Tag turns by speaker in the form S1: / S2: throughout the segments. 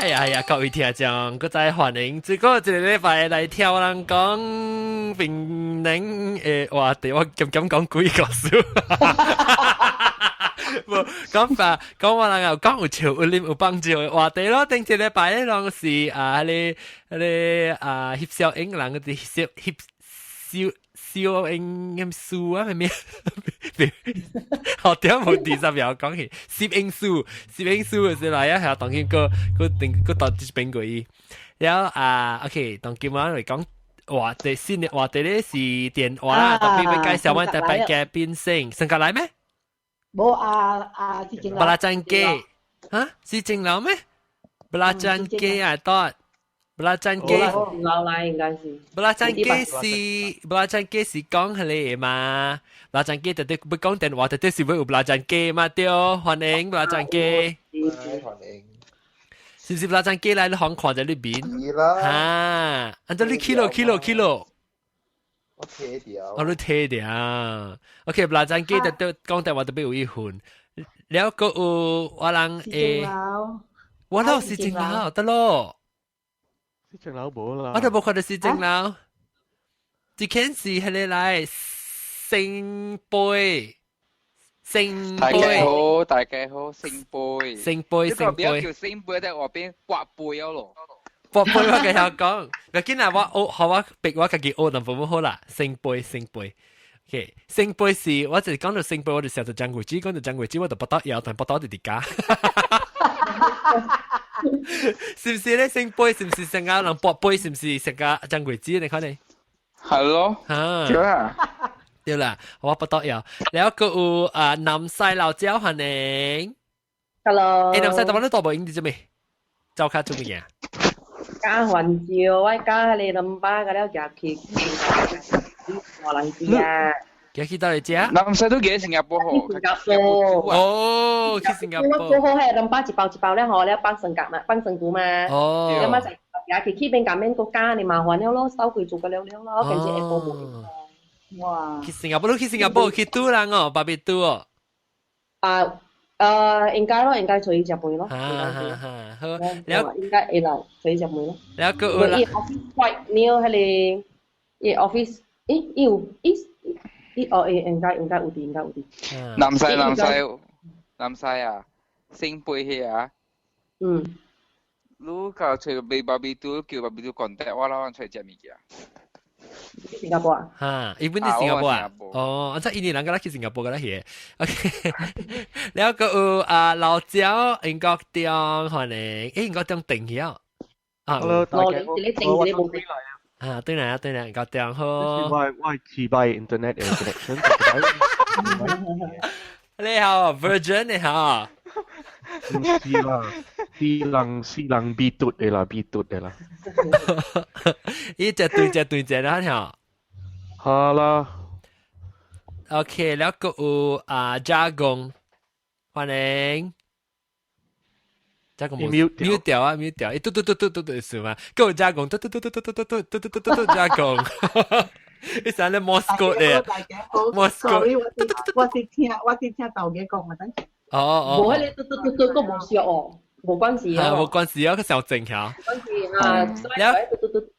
S1: 哎呀，各位聽眾，閣再歡迎，這個一個禮拜來聽我人講檳榔的話題，我敢敢講鬼故事。無講法，講我人又講有笑有啉有放笑的話題咯。頂一禮拜咧，攏是啊，彼個彼個啊，翕小影人嗰啲翕翕小小影咁書啊，咩咩？學點無二十秒講起攝影師，攝影師就是來啊，係當今個個定個當一邊過伊。然後啊，OK，當今我嚟講話題，新的話題咧是電話啦，特別要介紹我特別嘅變聲，成格來咩？
S2: 無啊啊，是正
S1: 布拉贊機嚇，是正樓咩？布拉贊機啊，多布拉贊機，
S3: 樓來應該是。
S1: 布拉贊機是布拉贊機是講彼個嘛？布拉贊機特別要講電話，特別是要有布拉贊機嘛？對，歡迎布拉贊機。
S4: 歡迎。
S1: 是唔是布拉贊機來？你看看在裏邊。
S4: 是啦。
S1: 嚇，按照你去咯去咯去咯。
S4: 我睇掉。
S1: 我都睇掉。OK，布拉贊機特別講電話特別有一份，了個有我人會，我都是正樓，得咯。
S5: 是正樓無啦。
S1: 我都無看到是正樓。這間是彼個來聖杯，聖
S6: 大家好，大家好，聖杯，
S1: 聖杯，聖杯，
S6: 叫聖杯，但我變刮杯咯。
S1: 刮杯我繼續講，要緊啦，我學，好我逼我家己學，但唔好啦，聖杯，聖杯。OK，聖杯是，我就講到聖杯，我就想到張桂芝，講到張桂芝，我就不得搖，但不得就佇家。是唔是咧？聖杯是唔是成個人跋杯？是唔是成個張桂芝？你看你。
S6: 係咯，對啦，
S1: 對啦，我不得搖。然後閣有啊，南西老椒歡迎。
S3: Hello。
S1: 欸，南西台灣你大部用佇做咩？走較做乜嘢？
S3: 加番椒，我加彼個兩百個了，夾去我人知啊。
S1: 夾去佗裡食？
S6: 南西都去新加坡吼。
S3: 新加坡。
S1: 哦，去新加坡。
S3: 我做好彼兩百一包一包了吼，了放生夾嘛，放生菇嘛。
S1: 哦。
S3: 了嘛就夾去去邊夾免閣加你麻煩了咯，手佢做個了了咯，跟住下晡無。
S2: 哇！
S1: 去新加坡，你去新加坡去拄人哦，巴比拄哦。
S3: 啊。應該咯，應該隨食飯咯。
S1: 哈哈哈，好，了
S3: 應該會啦，隨食飯咯。
S1: 了閣有啦。
S3: 伊 office quite near 彼個，伊 office，咦，伊有，伊伊哦，伊應該應該有佇，應該有佇。
S6: 南西南西南西啊，聖杯彼啊。
S3: 嗯。
S6: 你到揣買巴比拄，叫巴比拄 contact 我啦，我揣食物件。
S3: 新加坡啊？
S1: 哈，伊本佇新加坡啊？哦，啊，這印尼人敢若去新加坡敢若去？OK，了閣有啊，老椒英國中歡迎，欸，英國中定去啊？啊
S5: ，Hello，大家好，我
S3: 我
S1: 啊，對啦對啦，英國中好。
S5: 我係自閉 internet connection。
S1: 你好，Virgin 你好。
S5: 唔是啦，是人是人 B 嘟的啦，B 嘟的啦。
S1: 伊隻對隻對隻啦，條。
S5: 好啦。
S1: OK，了閣有啊，加工，歡迎。加工
S5: mute
S1: mute 掉啊，mute 掉，嘟嘟嘟嘟嘟嘟是嘛？閣有加工，嘟嘟嘟嘟嘟嘟嘟嘟嘟嘟嘟嘟加工。你成日莫斯科咧，莫斯科。
S2: Sorry，我是聽豆嘅講啊，等。
S1: 哦哦，
S3: 無彼個嘟嘟嘟嘟，閣無熟哦，無關事
S1: 啊，無關事啊，佢小正橋。
S3: 關事啊，
S1: 了，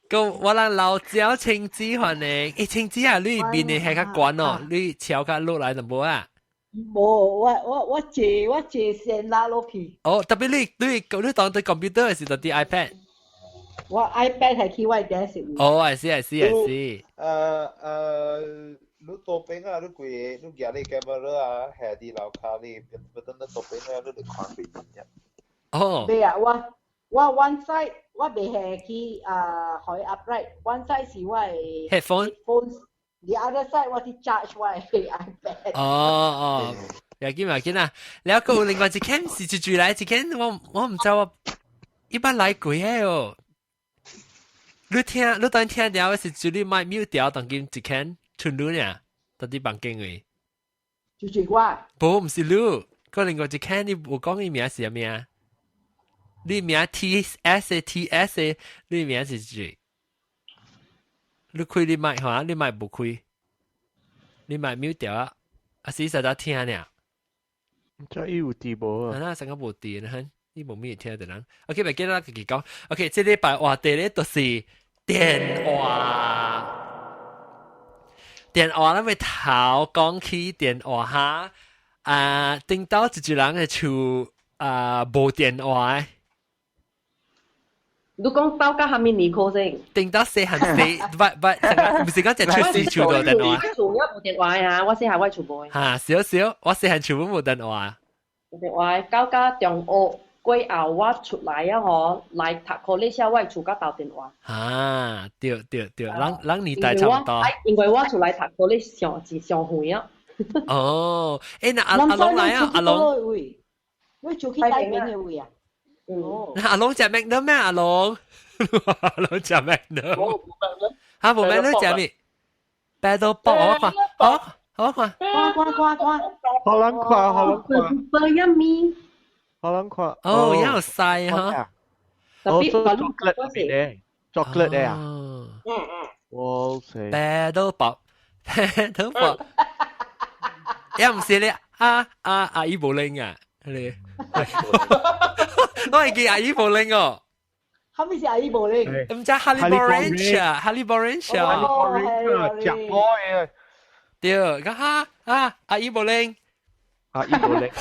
S1: 個我人老椒青子歡迎，欸，青子啊，你面的係較懸哦，你超較落來就無啊？
S2: 無，我坐線拉落去。
S1: 哦，特別你當對 computer 還是當對 iPad？
S2: 我 iPad 係去我電視。
S1: 哦，I see I see I see。
S4: 你多邊啊，你規個你舉你 camera 啊，下佇樓跤你，不等你多邊啊，你就看對面。
S1: 哦。
S2: 對啊，我 one side 我袂下去啊，可以 upright，one side 是我的
S1: headphone。
S2: The other side 我是 charge 我的 iPad。
S1: 哦哦，要緊要緊啊！了閣有另外一間是一住來一間，我毋知我一般來過的哦。你聽，你當聽著是就你麥 mute 掉，當今一間存你呢？到佇房間位。
S2: 就是我。
S1: 無，毋是你，閣另外一間你無講伊名是啥物？你名 T S T S，你名是誰？你開你麥哈？你麥無開？你麥 mute 掉啊？啊是實在聽呢？
S5: 這伊有電無
S1: 啊？那成個無電呢？你無咩聽的人。OK，袂記得自己講。OK，這禮拜話題咧就是電話，電話咱會頭講起電話哈。啊，頂到一個人的厝啊，無電話。
S3: 你講到甲蝦米年科先？
S1: 頂到細漢時，不不，唔是講隻出世厝無電話。
S3: 厝我無電話啊，我細漢我厝無。
S1: 哈，少少，我細漢厝無電話。
S3: 無電話，到甲中學過後，我出來啊吼，來讀 college 我厝甲鬥電話。
S1: 啊，對對對，咱咱年代差不多。
S3: 因為我出來讀 college 上是上遠啊。
S1: 哦，欸，那阿阿龍來啊，阿龍。
S2: 你做去大邊嘅位啊？
S3: 嗯。
S1: 那阿龍食麥當咩？阿龍，阿龍食麥當。哈，無麥當食咩？白豆包我看，好，好看。
S2: 看看看看。
S5: 好難看，好難看。
S3: 白一面。
S5: 好難看。
S1: 哦，有曬哈。
S5: 哦，做 chocolate 嘅，chocolate 嘅啊。
S1: 嗯
S7: 嗯。
S5: 我食。
S1: 白豆包，白豆包。也唔是咧，啊啊阿姨無拎啊，你，我係記阿姨無拎哦。
S2: 後面是阿姨無拎。
S1: 唔知哈利波 ranch 啊，哈利波 ranch 啊。
S5: 哈利波 ranch 啊，食波嘅。
S1: 對，咁哈啊阿姨無拎。
S5: 阿姨無拎。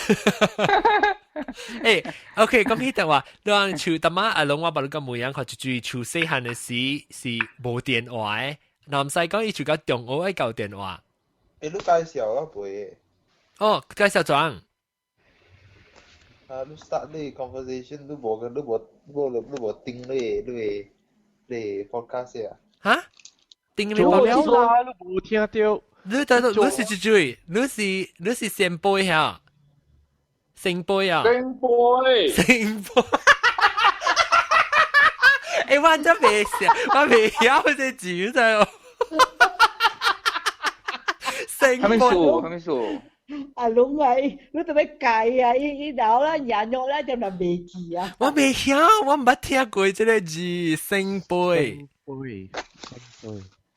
S1: 誒，OK，咁彼陣話，你話厝淡仔阿龍我捌你個模樣，看就注意厝細漢的時是無電話的，若毋使講伊厝到中學愛交電話。
S4: 欸，你介紹啊，袂。
S1: 哦，介紹怎？
S4: 啊，你 start 你 conversation，你無你無無你無定你你你 podcast 啊？
S1: 哈？定你
S5: 做了啦，你無聽到？
S1: 你等你是一句，你是你是先輩哈？聖杯啊！
S7: 聖杯，
S1: 聖杯。欸，我真袂識，我袂曉這字真哦。聖杯。
S6: 啥物事？啥物事？
S2: 阿龍啊，你特別計啊，伊伊老啦，人肉啦，就咪袂記啊。
S1: 我袂曉，我毋捌聽過這個字，聖杯。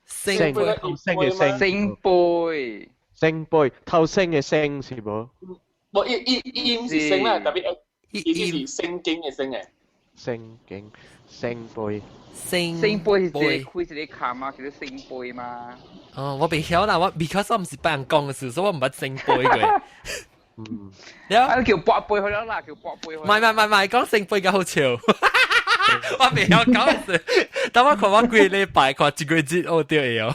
S5: 聖杯，
S1: 聖杯，
S5: 頭先嘅聖。
S6: 聖杯，
S5: 聖杯，頭先嘅聖是無？
S7: 無，伊伊伊毋是聖啦，特別意思是聖經嘅聖誒。
S5: 聖經，聖杯。
S1: 聖
S6: 聖杯是一個開一個卡嘛，叫做聖杯嘛。
S1: 哦，我袂曉啦，我 because 我毋是別人講嘅事，所以我毋捌聖杯過。
S5: 嗯。
S6: 啊，叫跋杯好了啦，叫跋杯。
S1: 唔係唔係唔係，講聖杯較好笑。我袂曉講事，但我看我幾禮拜看一個節學著會哦。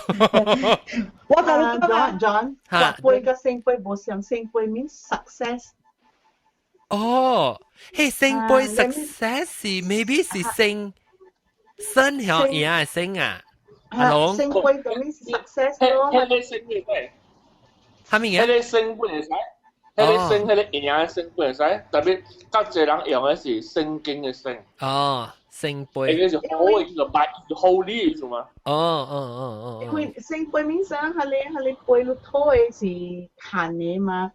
S2: 我甲你
S8: 講 John，跋杯佮聖杯無相，聖杯 means success。
S1: 哦，嘿，聖杯 success 是 maybe 是聖生曉贏嘅聖啊。阿龍，
S8: 聖杯就 means success 咯。
S7: 彼個聖會使。
S1: 啥物嘢？
S7: 彼個聖本會使，彼個聖，彼個贏嘅聖本會使，特別較濟人用嘅是聖經嘅聖。
S1: 哦，聖杯。
S7: 彼個是好嘅，叫做拜 holy 意思嘛。
S1: 哦哦哦哦。
S8: 因為聖杯 means 啊，彼個彼個杯你討的是趁的嘛。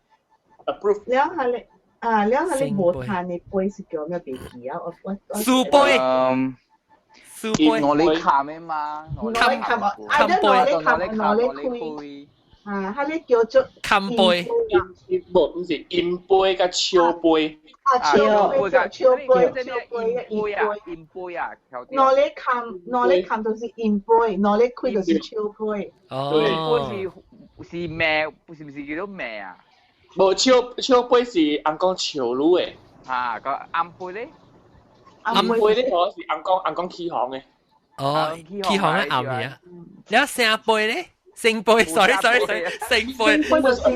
S7: Approve。
S8: 了彼個啊，了彼個無趁的杯是叫咩袂記啊？我我。
S1: 輸杯。輸杯。
S6: 我你冚的嘛？
S8: 我你冚，啊，你攞你冚，攞你開。啊，彼個叫做
S1: 冚杯。
S7: 無，毋是銀杯佮笑杯。
S8: 啊，笑杯，笑杯，笑
S6: 杯，銀杯啊，銀杯啊，
S8: 攞你冚，攞你冚就是銀杯，攞你開就是笑杯。
S1: 哦。
S6: 杯是是咩？不是毋是叫做咩啊？
S7: 無笑笑杯是翁講笑女的。
S6: 啊，個暗杯咧？
S7: 暗杯咧，我是翁講翁講起行的。
S1: 哦，起行的暗嘢。了聖杯咧？聖杯，sorry sorry sorry，聖杯。
S8: 聖杯就是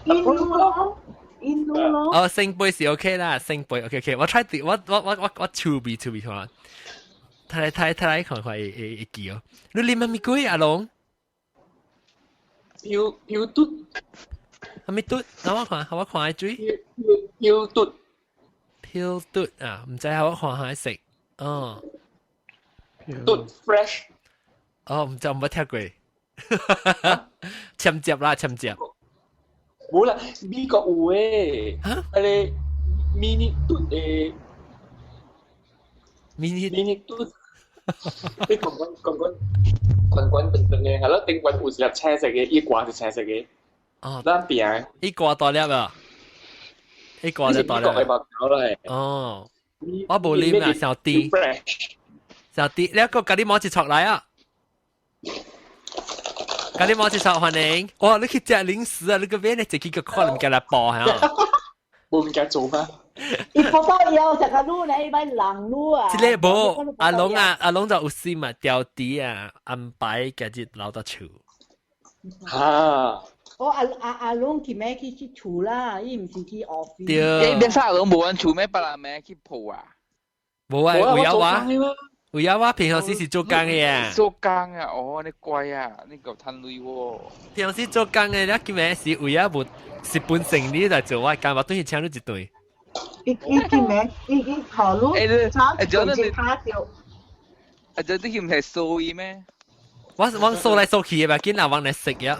S8: 印度咯，印度咯。
S1: 哦，聖杯是 OK 啦，聖杯 OK OK，我 try 我我我我我手臂手臂看，睇來睇睇來看看會會會記哦。你啉啥物鬼阿龍？
S7: 飄飄嘟，
S1: 啥物嘟？等我看，我看下水。
S7: 飄嘟，
S1: 飄嘟啊！毋知我看下食。哦。
S7: 嘟 fresh。
S1: 哦，毋知毋捌聽過。簽接啦，簽接。
S7: 無啦，美國有誒，彼個 mini 嘟的
S1: ，mini
S7: mini 嘟，你滾滾滾滾滾滾長長的，係咯，頂懸有一粒青色的，伊掛是青色的。
S1: 哦，
S7: 咱餅。
S1: 伊掛大粒啊！伊掛就大粒。
S7: 美國的目頭咧。
S1: 哦，我無啉啊，小啲，小啲，你一個咖喱毛一撮來啊！咖喱毛一撮歡迎，哇！你去食零食啊？你個邊咧自己個看物件來報嚇？
S7: 無物件做嗎？
S2: 伊報到以後食個滷呢，伊擺人滷啊。
S1: 這個無阿龍啊，阿龍就有心啊，調啲啊，安排今日留到厝。
S7: 哈！
S2: 我阿龍去咩去厝啦，伊毋是去 office。
S1: 對。
S6: 你邊啥攏無人厝咩？別人咩去鋪啊？
S1: 無啊，有有啊，有啊，我平常時是做工的啊。
S6: 做工啊，哦，你乖啊，你夠趁鐳喎。
S1: 平常時做工的，你今日是有啊無是本成你來做我工，我等於請你一頓。
S8: 伊伊今日伊伊考慮，查一卡掉。
S6: 啊，這你唔係掃伊咩？
S1: 我掃來掃去的吧，緊來往來食呀。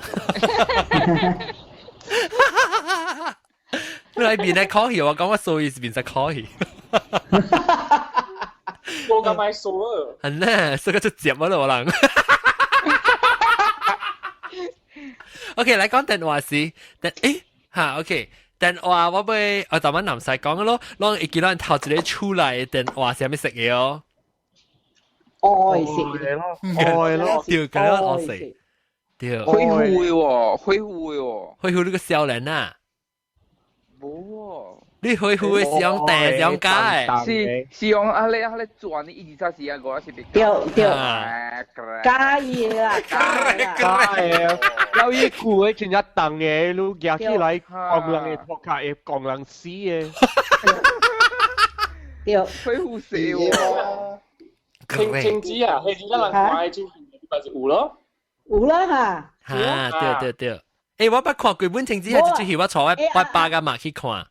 S1: 你來面來考試，我講我掃伊是面在考試。
S7: 我敢買掃啊！
S1: 係呢，掃個就接我咯，我人。OK，來講電話時，但誒嚇 OK。電話我欲我頭晚南西講咯，攏會記咱頭一个出來的電話是啥物色的哦？
S2: 愛色
S5: 咯，愛咯，
S1: 對，咁樣愛色，對。
S6: 恢復的喎，恢復的喎。
S1: 恢復你個少年啊？
S6: 無喎。
S1: 你恢復的是用地，是用假的？
S6: 是用啊咧啊咧轉，你一二三四啊五啊是別。
S2: 對對。假伊啦，
S5: 假的。有伊舊的真正重的，你舉起來，講人會脫卡會講人死的。
S2: 對。
S6: 恢復死喎。
S7: 青青子啊，係而家人看的照片，咪是有咯。
S2: 有啦嚇。
S1: 嚇，對對對。欸，我捌看過本青子係這出戲，我帶我爸佮媽去看。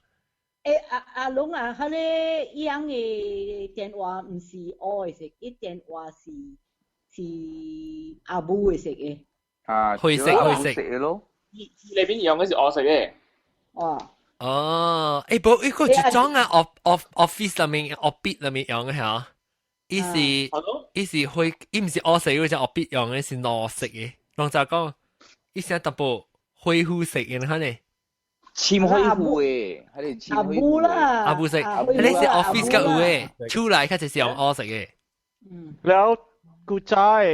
S2: 欸，阿龍啊，彼個伊樣的電話毋是烏的色，伊電話是阿母的色的。
S6: 啊，
S1: 灰色灰色
S6: 咯。
S7: 伊那邊用的是烏色的。
S2: 哦。
S1: 哦，欸，無伊個一種啊，office 內面，office 內面用的嚇。伊是灰，伊毋是烏色，伊只 office 用的是藍色的。攏就講，伊是淡薄灰灰色的，可能。
S6: 深灰灰的，還是深灰
S2: 阿母啦，
S1: 阿母色，你是 office 較有的，厝內較濟是用烏色的。
S2: 嗯。
S5: 了，古早的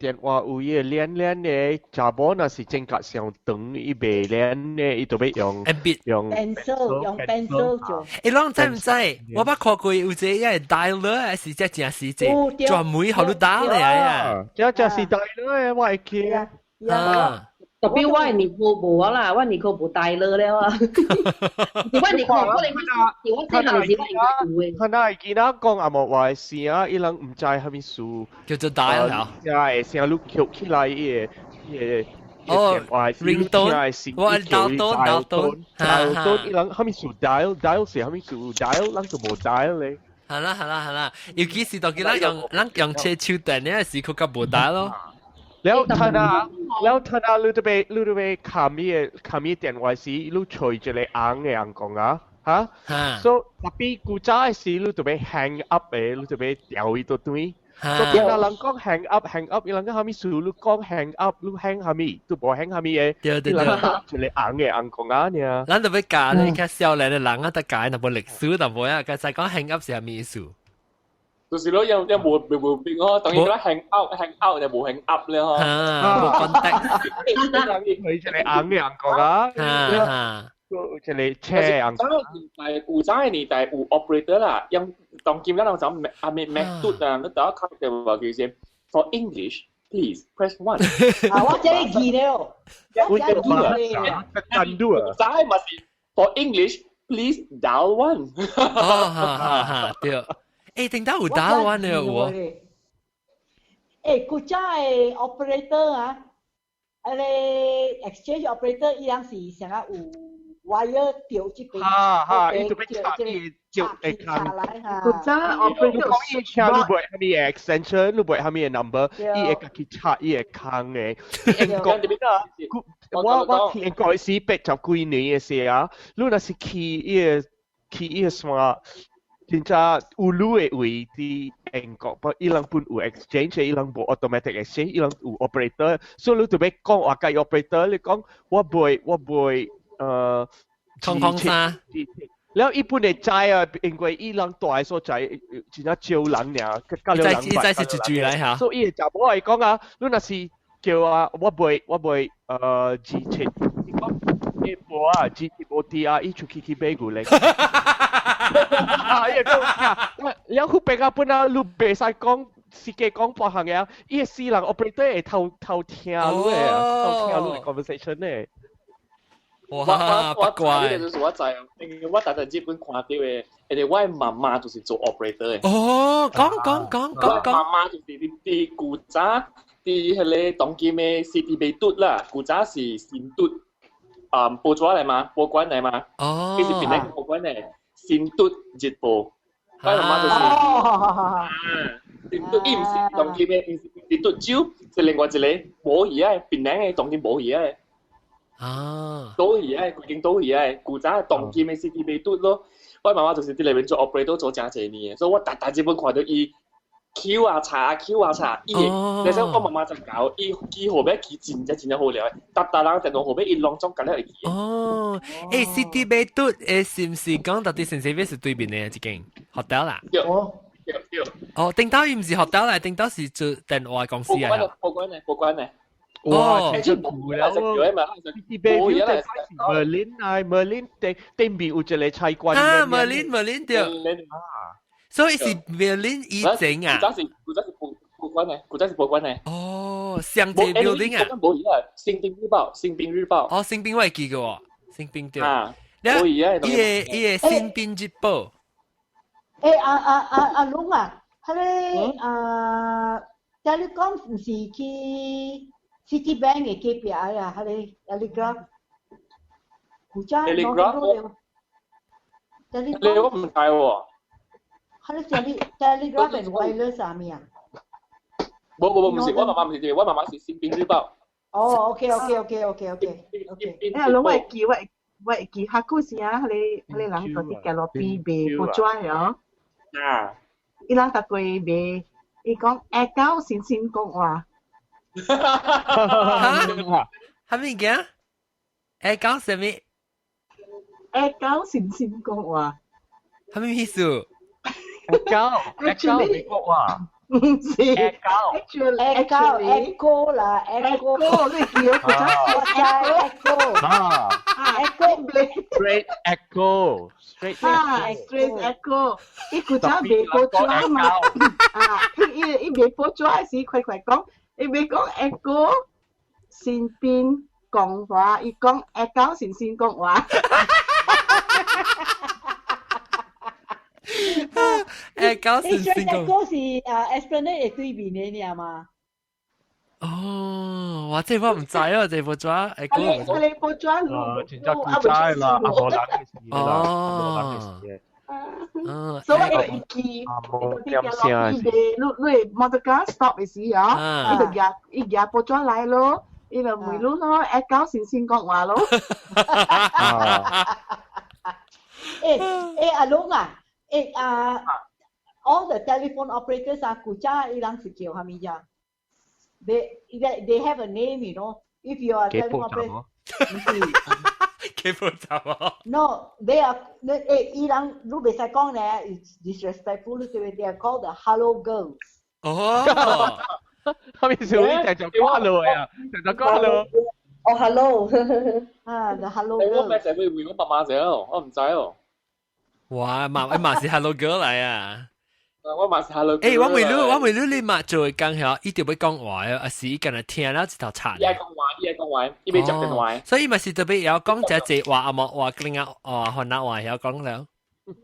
S5: 電話有伊個連連的，查某若是真較上長，伊袂連的，伊就欲用
S2: 用 pencil，用 pencil 做。
S1: 欸，攏知毋知？我捌看過有一個 dialer，還是這真是這專門予你打的啊？
S5: 這這是 dialer 的，我會記。
S1: 啊。
S3: 特別我的年科無啊啦，我年科無大樂了啊。我年科可能是我細漢時我應該有的。
S5: 看那囡仔講阿莫話的聲，伊人毋知啥物事。
S1: 叫做大了。
S5: 聲聲你捡起來，伊個伊個
S1: 哦，ringtone，我 dial tone，dial tone，
S5: dial tone，伊人啥物事 dial dial 是啥物事 dial，咱就無 dial 咧。
S1: 好啦好啦好啦，尤其是當咱用咱用車手電的時，閣較無 dial 咯。
S5: 了他那，了他那，你都欲撳伊个撳伊電話時，你揣一個紅的紅講啊，哈？所以特別古早的時，你都欲 hang up 的，你就欲調伊倒轉。所以若人講 hang up hang up，伊人講啥物事？你講 hang up，你 hang 啥物？都無 hang 啥物的。
S1: 對對對。
S5: 伊人答一個紅的紅講啊，爾。
S1: 咱就欲教你較少年的人啊，得教淡薄歷史淡薄啊，該使講 hang up 是啥物意思？
S7: 就是咯，有有無無變哦，等於啦 hang out hang out 就無 hang up 咧嗬。
S1: 啊，無 contact。
S5: 佢一個紅的紅講啊。一個車紅。
S7: 年代古早的年代有 operator 啦，用當今咱人就阿咩咩嘟啊，你打開嘅話其實 for English please press one。
S2: 啊，我這個記了，我這個記了。
S5: 真拄啊。
S7: 早嘛是 for English please dial one。
S1: 哦，哈哈哈，對。欸，頂到有 dial one 的有無？
S2: 欸，古早的 operator 啊，彼个 exchange operator 伊人是啥啊有 wire 吊這邊，
S5: 哈哈，伊就欲插伊就會看。
S8: 古早 operator
S5: 講伊車你袂啥物 extension，你袂啥物 number，伊會家己插伊會空的。英國我去英國時八十幾年的時啊，你若是去伊個山。真正有鐳的位佇英國，不伊人本有 exchange，伊人無 automatic exchange，伊人有 operator，所以你就欲講話共 operator，你講我袂
S1: 空空三，
S5: 了伊本會知啊，因為伊人大的所在真正少人爾，甲了人
S1: 伊知是一句來嚇。
S5: 所以伊會查某會講啊，你若是叫啊，我買27，伊講無啊，27無佇啊，伊出去去買牛奶。啊，伊講啊，了彼邊啊本啊，你袂使講。是嘅講別項嘅，伊個死人 operator 會偷偷聽你嘅，偷聽你嘅 conversation 咧。
S1: 哇，
S7: 我我知，就是我知，因為我逐日日本看到的，因為我的媽媽就是做 operator 的。
S1: 哦，講講講講講。
S7: 媽媽就是佇古早，佇彼個當今的 City 北嘟啦，古早是新嘟，啊，報紙來嘛，報館來嘛。
S1: 哦。
S7: 伊是檳城報館的新嘟日報。我媽媽就是。
S2: 哦。
S7: 新嘟，伊毋是當今的，伊是新嘟酒，是另外一個無魚仔，檳城的當今無魚仔。
S1: 啊！
S7: 倒去啊，規間倒去啊，古早當今的 City 北嘟咯。我媽媽就是佇內面做 operator 做誠濟年的，所以我逐逐日本看到伊 Q 啊查 Q 啊查，伊會，你說我媽媽就教伊記號碼記真正真正好料的，逐逐人電話號碼伊攏總共了會記。
S1: 哦，欸，City 北嘟欸，是毋是講到底先生是對面的一間 hotel 啦？
S7: 對，對對。
S1: 哦，頂頭伊毋是 hotel 來，頂頭是做電話公司啊。
S7: 報館的，報館的。
S5: 哇！真舊了喎，無嘢 Merlin 啊，Merlin 頂頂面有一個菜館。
S1: 啊，Merlin Merlin 對。所以是 Merlin 以前啊。
S7: 古早是古早是報報館的，古早是報館的。
S1: 哦，上濟 building 啊。
S7: 無嘢啊，新兵日報，新兵日報。
S1: 哦，新兵我會記個喎，新兵對。
S7: 啊，
S1: 無嘢啊，伊個新兵日報。
S2: 欸，阿阿阿阿龍啊，彼个啊，telecom 毋是去 Citibank 的隔壁啊，彼个 Telegraph。古早
S7: Telegraph。
S2: Telegraph。
S7: 你我毋知喎。
S2: 彼个 Telegraph and Wireless 啥物啊？
S7: 無無無，毋是，我媽媽毋是這個，我媽媽是新兵日報。
S2: 哦，OK。
S8: 欸，攏我會記，我我會記，較久時啊，彼个彼個人佇佇路邊賣報紙哦。
S7: 啊。
S8: 伊人逐過賣，伊講下狗先先講話。
S1: 哈？啥物件？下狗啥物？
S8: 下狗先先講話。
S1: 啥物意思？
S5: 下狗，下狗美國話。
S8: 唔是，
S5: 下狗
S2: 下狗，echo 啦，echo，
S8: 你叫
S2: 我知 echo，
S5: 啊
S2: ，echo
S5: ，straight echo，straight
S8: 啊，straight echo，伊古早賣報紙嘛，啊，伊伊伊賣報紙時，快快講，伊袂講 echo 身邊講話，伊講下狗先先講話。
S1: 下狗先先講。
S2: 下狗是啊，Esplanade 的對面的爾嘛？
S1: 哦，哇！這我毋知哦，這報紙下狗。
S8: 彼個報紙，
S5: 啊，真正古早啦，阿無人的事啦，阿無人的事。
S1: 嗯，
S8: 所以會記，伊就佇路邊賣，你你摩托車 stop 的時哦，伊就舉伊舉報紙來咯，伊就問你咯，下狗先先講話咯。
S2: 欸欸，阿龍啊，欸啊，all the telephone operators 啊，古早伊人是叫啥物啫？They have a name, you know. If you are telephone operator，毋是。
S1: 基本就啊。
S2: No, they are 欸，伊人你袂使講咧，it's disrespectful，對唔對？They are called the hello girls。
S1: 哦，
S5: 後面是你直接講 hello 啊，直接講 hello。
S3: 哦，hello。
S2: 啊，the hello
S7: 我咩時會問我爸媽者哦，我毋知哦。
S1: 哇，嘛嘛是 hello girl 來啊！
S7: 我嘛是 hello。
S1: 欸，我問你，我問你，你嘛做的工曉，伊就欲講話啊，抑是伊干焦聽了一頭插。
S7: 伊愛講話，伊愛講話，伊欲接電話。
S1: 所以嘛是特別曉講這濟話，啊無話另外哦，雲南話曉講了。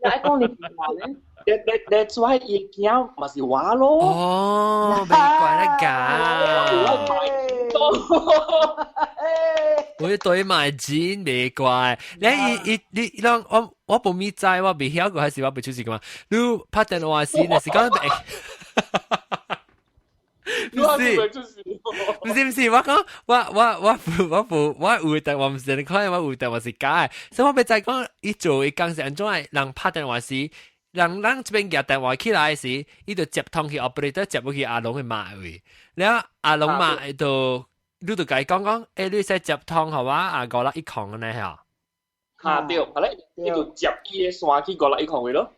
S3: 愛講你話咧。
S7: That's why 伊囝嘛是我咯。
S1: 哦，袂怪得㗎。我對賣錢袂怪，你伊伊你啷我我無咪知，我未曉過，還是我未出事噶嘛？你拍電話時，若是講，唔是，唔是唔是，我講我我我我無我有電話毋是，你看我有電話是假的，所以我欲知講伊做伊工是按怎的，人拍電話時，人咱這邊舉電話起來時，伊就接通去 operator 接入去阿龍的媽位，了阿龍媽就。你就共伊講講，欸，你使接通予我啊五六一空按呢嚇？
S7: 嚇對，後來伊就接伊个線去561位咯。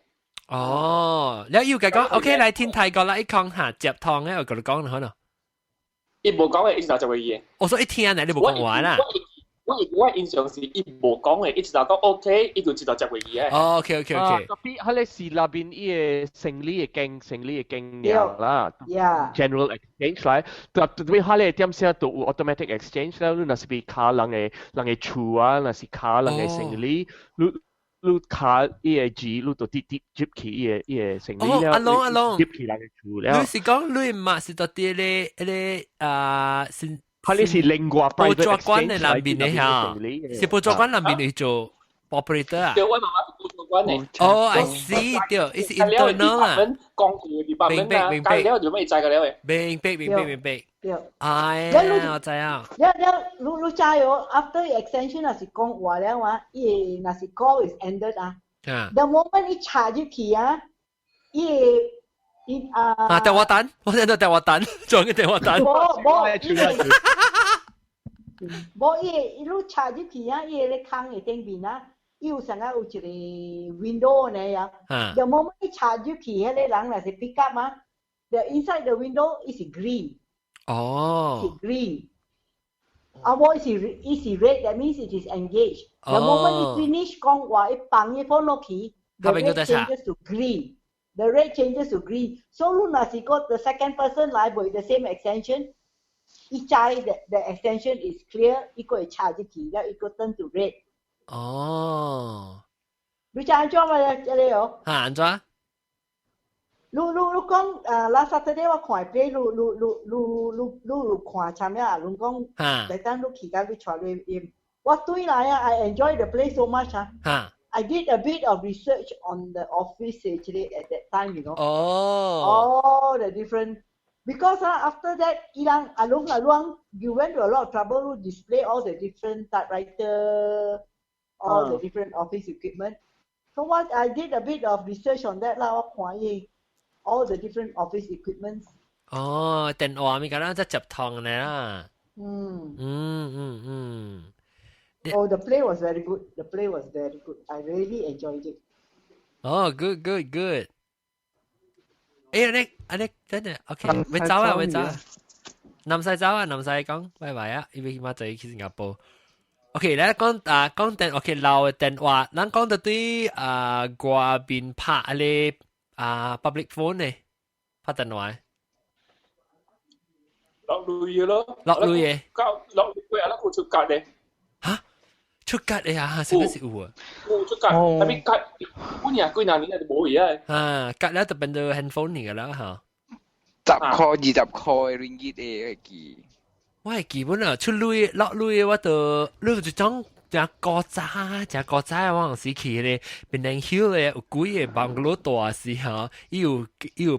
S1: 哦，你要佢講，OK 來天台561嚇接通咧，我同你講可能。
S7: 伊無講嘅，伊就接伊嘅。
S1: 我說一聽啊，你無講話啦。
S7: 我印象是伊無講嘅，伊就講 OK，伊就知道接回去嘅。
S1: 哦，OK。
S5: 特別佢哋是那邊伊個生理嘅經，生理嘅經驗啦。 General exchange 來，特別佢哋點先都有 automatic exchange 啦。你若是比卡人个厝啊，若是敲人个生理，你敲伊個字，你就直直接去伊个生理了。
S1: 阿龍阿龍，
S5: 接去人个厝了。
S1: 你是講你嘛是到啲咧咧啊是？
S5: 佢哋是另外
S1: 報紙館嘅南邊嘅嚇，是報紙館南邊嚟做 operator 啊？
S7: 對，我媽媽是報紙館嘅。
S1: 哦，I see，對，伊是 internal 啊。
S7: 公共嘅 department
S1: 明白明白。
S7: 了就咩知個了嘅。
S1: 明白明白明白。
S2: 對。
S1: 哎呀，我知啊。
S2: 了了，你知哦，after extension 若是講話了啊，伊若是 call is ended 啊。The moment 伊插入去啊，伊伊啊。
S1: 啊，電話單，我聽到電話單，仲有個電話單。
S2: 無無，無伊伊你插入去啊，伊個空嘅頂邊啊，伊有上個有一個 window 呢呀。The moment 伊插入去，彼個人若是 pick up 啊，the inside the window is green。
S1: 哦。
S2: 是 green。啊，無伊是 red，that means it is engaged。The moment 伊 finish 講話，伊放伊 phone 落去，the red changes to green。The red changes to green. So 你若是個 the second person 來 with the same extension，伊知 the extension is clear，伊個會插入去，了伊個 turn to red。
S1: 哦。
S2: 你知按怎嘛？這個哦？
S1: 嚇，按怎？
S2: 你講啊，last Saturday 我看 play，你有看參啊？你講，來等你去甲你帶你，我對來啊，I enjoy the place so much 啊。I did a bit of research on the office actually at that time.
S1: Oh.
S2: All the different because after that, 伊人阿龍阿龍, you went to a lot of trouble to display all the different typewriter, all the different office equipment. So what I did a bit of research on that 啦，我看伊 all the different office equipments.
S1: 哦，電話咪咁樣即接通嘅啦。
S2: Oh, the play was very good. The play was very good. I really enjoyed it.
S1: 哦，good good good。誒，你啊你真係 OK，會走啊會走啊，唔使走啊，唔使講，拜拜啊，因為起碼就去新加坡。OK，咧講啊講電，OK 老嘅電話，咱講到對啊外邊拍咧啊 public phone 呢，拍電話。
S7: 落淚咯，
S1: 落淚嘅，
S7: 落淚啊！咱有出格咧。
S1: 嚇？出格嘅啊？什麼是有啊？
S7: 有出格，特別格，幾年幾廿年就無去啊。
S1: 啊，格咧就變做 handphone 嚟㗎啦嚇。
S6: 10塊20塊 ringgit 嘅記。
S1: 我係基本啊，出鐳落鐳我就你就種只古早，只古早我陣時去咧，檳城 Hill 咧有幾個 bungalow 大時吼，伊有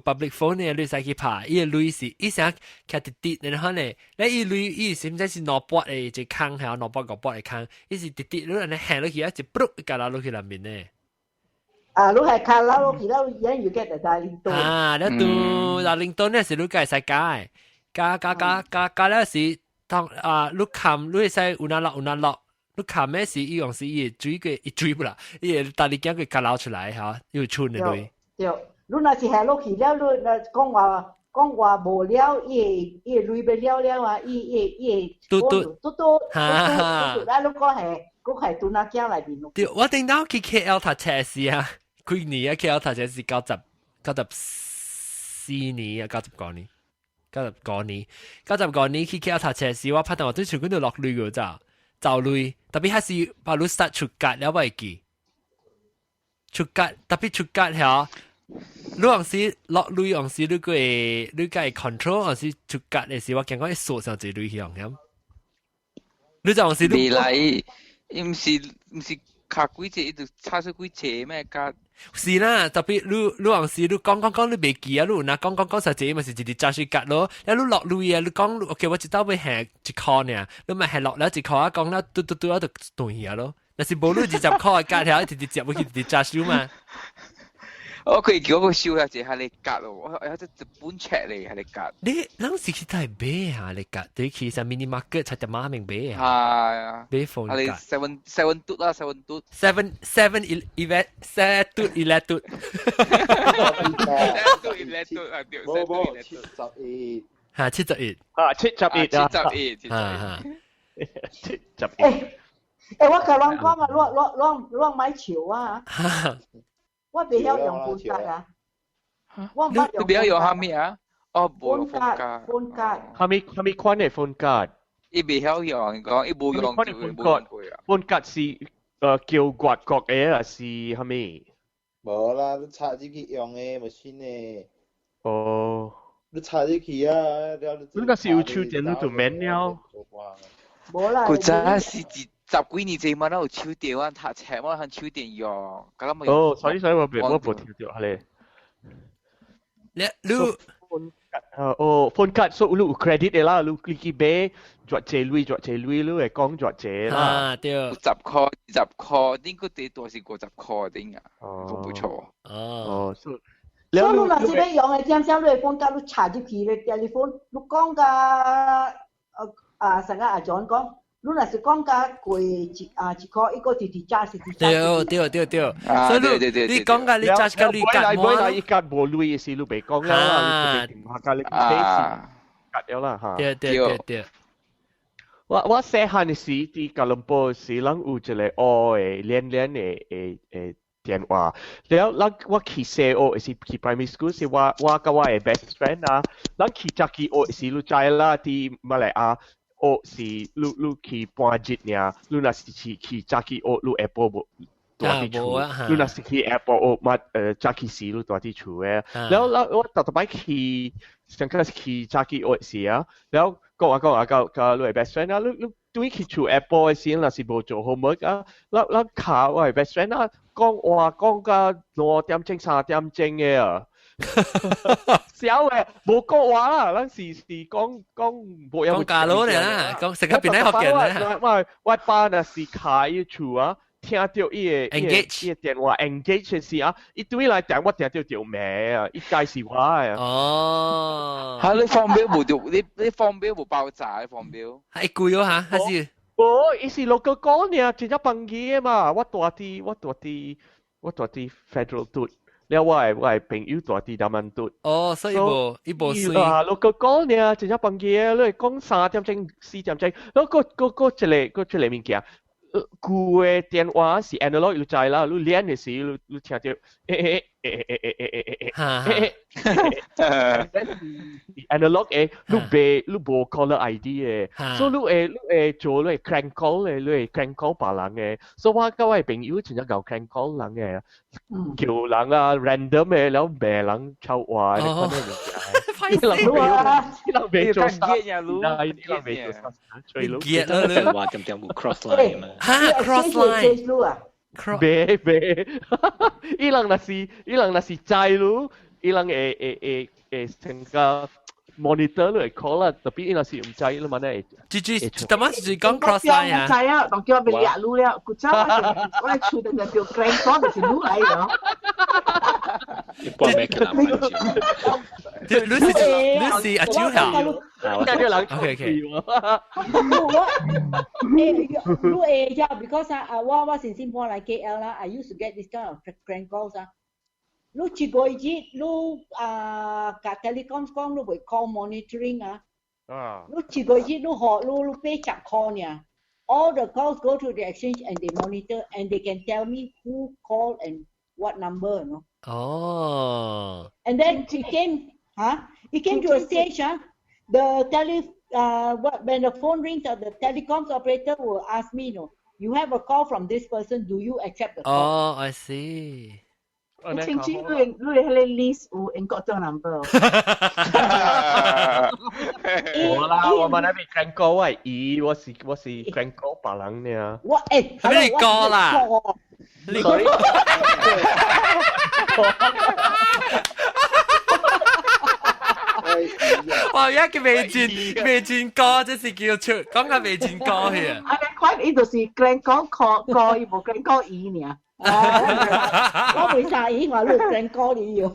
S1: public phone 咧，你使去拍，伊個鐳是伊成徛直直，然後咧，你伊鐳伊是毋知是兩百的一個空，係200、500的空，伊是直直你按呢行落去啊，一卜加落落去內面咧。
S2: 啊，你係卡拉落去了，then you get the dialing tone。
S1: 啊，你拄 dialing tone 咧是你家會使加的，加加加加加了是當啊，你撳你會使有哪落有哪落。你看咩是伊用是伊會追過，伊追不啦，伊會帶你驚佢夾撈出來嚇，又春的鐳。
S2: 對，你若是下落去了，你若講話講話無了，伊會鐳欲了了啊，伊會
S1: 嘟嘟
S2: 嘟嘟嘟嘟嘟，啊，你講係講係拄那囝內面咯。
S1: 對，我頂到去 KL 讀冊時啊，幾年啊 KL 讀冊是94年啊，95年，95年，95年去 KL 讀冊時，我拍電話對全部都落鐳個咋。走鐳，特別還是把你 start 出格了會記，出格特別出格嚇，你有時落鐳，有時你個會你個會 control，有時出格的時，我驚講一數上一鐳去樣，你就有時
S6: 未來，伊毋是卡幾隻，伊就插出幾隻咩加。
S1: 是啦，特別你有時你講講講你袂記啊，你有若講講講實際嘛是一直揸水格咯。你落鐳啊，你講 OK，我一道欲還1箍爾，你咪還落了1箍啊，講了嘟嘟嘟啊就斷去啊咯。若是無你20箍的價條，一直接入去，直直揸收嘛。
S6: 我佢叫我燒下隻係你格咯，我有隻日本尺嚟係你格。
S1: 你啷是去台買下你格？對去啥 mini market 出隻馬明買
S6: 啊？係
S1: 買 phone
S6: 卡。係 seven seven 嘟啦，seven 嘟。
S1: Seven seven eleven seven 嘟 eleven 嘟。
S6: 嘟 eleven 嘟啊！對，
S4: 冇冇71。
S1: 嚇，71。
S5: 啊，71
S6: 啊，71，
S1: 嚇
S5: 71。
S2: 欸，我甲人講啊，我買笑啊！我袂曉用 phone 卡啊！我毋捌用。
S6: 你袂曉用啥物啊？哦，無用
S2: phone 卡，phone 卡。
S5: 蝦米款的 phone 卡？
S6: 伊袂曉用，講伊無用就無用過啊。
S5: phone 卡是叫外國的還是蝦米？
S4: 無啦，你插入去用的 machine 的。
S5: 哦。
S4: 你插入去啊，了
S5: 你若是有手電，你就免了。
S2: 無啦。
S6: 古早是十幾年前嘛，咱有手電，我讀冊我通手電用，咁我
S5: 哦，所以我無聽到係咧。
S1: 你
S5: 哦，phone card 所以你有 credit 的啦，你去買偌濟鐳偌濟鐳，你會講偌濟啦。
S1: 啊，對。
S6: 10塊20塊，頂個最多是50塊頂啊，都不錯。
S1: 哦。
S5: 哦，所以
S2: 所以你若是欲用的，點點你的 phone 卡你插入去咧 telephone，你講甲啊，上個阿 John 講，你若是講甲過一啊一塊，伊閣直直 charge 直直
S1: 對對對對，所以你你講甲你 charge 甲你
S5: 夾滿，買來伊夾無鐳的時，你袂講啦，你電話甲你買是夾了啦嚇。
S1: 對對對對。
S5: 我細漢的時，佇吉隆坡時，咱有一個烏的連連的的電話，了咱我去小學是去 primary school 是我佮我的 best friend 啊，咱去早起學時你知啦，佇馬來亞學是你去半日爾，你若是去早起學，你下晡無蹛佇厝，你若是去下晡學嘛，早起時你蹛佇厝的。了了我逐逐擺去，上個是去早起學時啊，了講啊講啊，佮你的 best friend 啊，你對去厝下晡的時，若是無做 homework 啊，咱咱敲我的 best friend 啊，講話講到2點鐘3點鐘的啊。小嘅無講話啦，咱是講講無
S1: 講假佬嚟啦，講成個邊咧學嘅啦。
S5: 我爸若是敲伊厝啊，聽到伊的
S1: engage
S5: 伊的電話 engage 時啊，伊對來聽我聽到條名啊，伊介是我啊。
S1: 哦。
S6: 嚇！你放錶無掉，你放錶無爆炸？你放錶。
S1: 係貴咗嚇，還是？
S5: 無，伊是 local call 爾，真正放機的嘛。我蹛佇 federal 拄。了我的朋友蹛佇南安拄。
S1: 哦，所以伊無水。
S5: 啊，local call 爾，真正放機的，你講3點鐘、4點鐘，了閣一個物件。舊的電話是 analog，你知啦，你連的時你聽到，欸欸欸欸欸欸欸欸欸，analog 的，你袂你無 caller ID 的，所以你會做你會 crank call 的，你會 crank call 別人的，所以我佮我的朋友真正𠢕 crank call 人的，叫人啊 random 的，了罵人臭話，你看那物件。你人你人袂做啥？你人袂做啥？
S1: 吹咯，
S9: 你話點點有 cross line 嘛？
S1: 嚇，cross line
S5: 袂袂，伊人若是知你，伊人會成個 monitor 你會 call 啦，特別伊若是毋知，你嘛會。
S1: 住住，點解住講 cross line 啊？
S8: 知啊，當叫我被掠擼了，古早我我厝定就叫 crank call 就是擼來了。
S9: 一般沒可能
S1: 你你是阿蕉嚇？OK OK。
S2: 我你會呀，because 啊，我先先搬來 KL 啦，I used to get this kind of crank calls 啊。你一個月你啊，共 telecom 講你會 call monitoring 啊。
S5: 啊。
S2: 你一個月你學你你80塊呢？All the calls go to the exchange and they monitor and they can tell me who called and what number, no?
S1: 哦。
S2: And then it came to a stage, huh? The tele, what, when the phone rings, the telecoms operator will ask me, no, you have a call from this person, do you accept the call?
S1: 哦，I see。
S8: 你清楚你迄個 list 有英國這 number。
S5: 無啦，我嘛那邊 crank call 我係伊，我是 crank call 別人爾。
S2: 我誒，
S1: 係你歌啦？
S5: 你 sorry。
S1: 哇！而家叫未轉歌，這是叫出講緊未轉歌去啊！
S8: 啊，你看伊就是 crank call call 歌，伊無 crank call 伊爾。
S2: 我袂詫異，話你 prank call 你喲。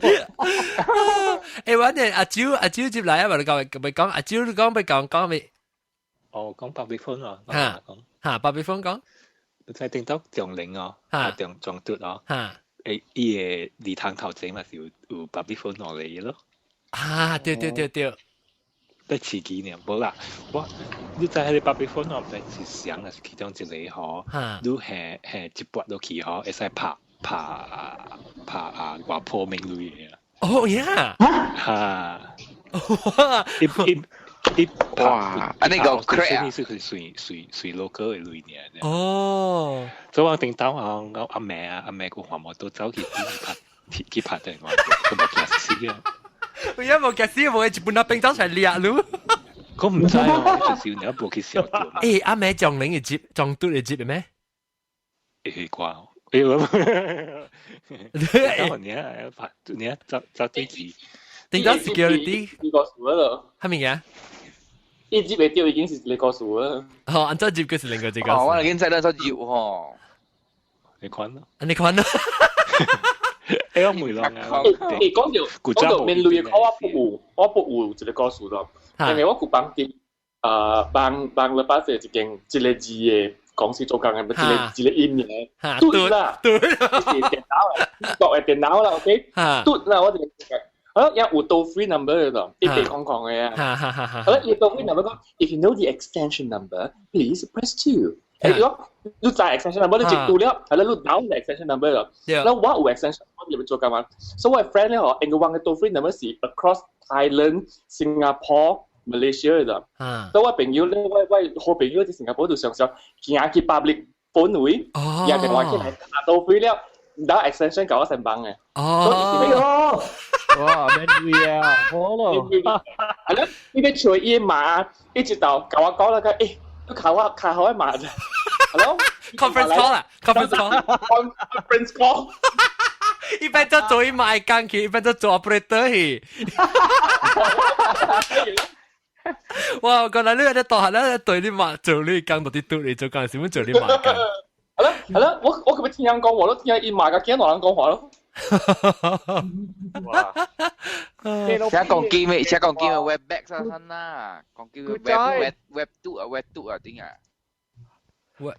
S1: 欸，我哋阿蕉阿蕉接來啊，咪講咪講阿蕉你講咪講講咪。
S9: 哦，講 public phone 哦。
S1: 嚇嚇，public phone 講。
S9: 你在頂到長齡哦，啊長長嘟哦。
S1: 嚇。
S9: 誒，伊個禮堂頭前嘛是有 public phone 落嚟咯。
S1: 啊，對對對對。
S9: 得刺激呢，無啦，我你知彼個 public phone 哦，毋知是誰啊，是其中一個吼，你下下一撥落去吼，會使拍拍拍啊外婆名類的。
S1: 哦呀！
S9: 哈！一一一
S6: 哇！啊，那個 crack
S9: 啊，是佢隨隨隨 local 的類爾。
S1: 哦。
S9: 所以我頂當啊，我阿妹啊，阿妹個環保都走去拍去拍電話，佢無驚死啊！
S1: 我一無驚死，無一本阿兵走出來掠你。
S9: 我唔知哦，就是你無去笑到。
S1: 欸，阿妹撞零會接，撞嘟會接的咩？
S9: 會掛。哎呦！你啊，拍你啊，走走對機。
S1: 頂到 security
S7: 呢個數咯。
S1: 係咪啊？
S7: 一接袂到已經是一個數啊。
S1: 哦，按怎接佢是另外一個。
S6: 哦，我已經知咱做入吼。
S9: 你看咯。
S1: 你看咯。
S9: 欸，我袂啷啊。
S7: 欸，講到講到面類的我不有，我不有一個故事咯。因為我舊幫啲啊幫幫了把這一間一個字的公司做工的，一個一個音嘅，對啦，
S1: 對，
S7: 是電腦的，國的電腦啦，OK，對啦，我就好，有有 toll free number 的咯，一百空空的啊。好，伊 toll free number 講，If you know the extension number, please press two。欸，如果你知 extension number，你就拄了，係啦，你 down the extension number 咯。那我有 extension，我入去做幹嘛？所以我 friend 咧嗬，因為我嘅 toll free number 是 across Thailand、Singapore、Malaysia 的。所以我朋友咧，我我好朋友喺新加坡就常常行去 public phone 位，伊電話起來打 toll free 了，打 extension 共我先幫嘅。
S1: 哦。
S5: 哇，免費啊，好咯。
S7: 係咯，呢個隨伊嘛，一直到共我講啦，個欸，你卡我卡好嘛啫。Hello?
S1: Conference call 啦，conference
S7: call，conference call。
S1: 一般都做伊賣工去，一般都做 operator 去。哇！我講啦，你喺度大漢咧，對你嘛做你工，到底對你做工，是乜做你賣工？
S7: 係咯係咯，我我佢咪聽人講話咯，聽伊賣個驚人講話咯。
S5: 哇！
S6: 請講機咩？請講機咩？Webex 啊，新啦，講機 web web web 2啊，web 2啊，點啊？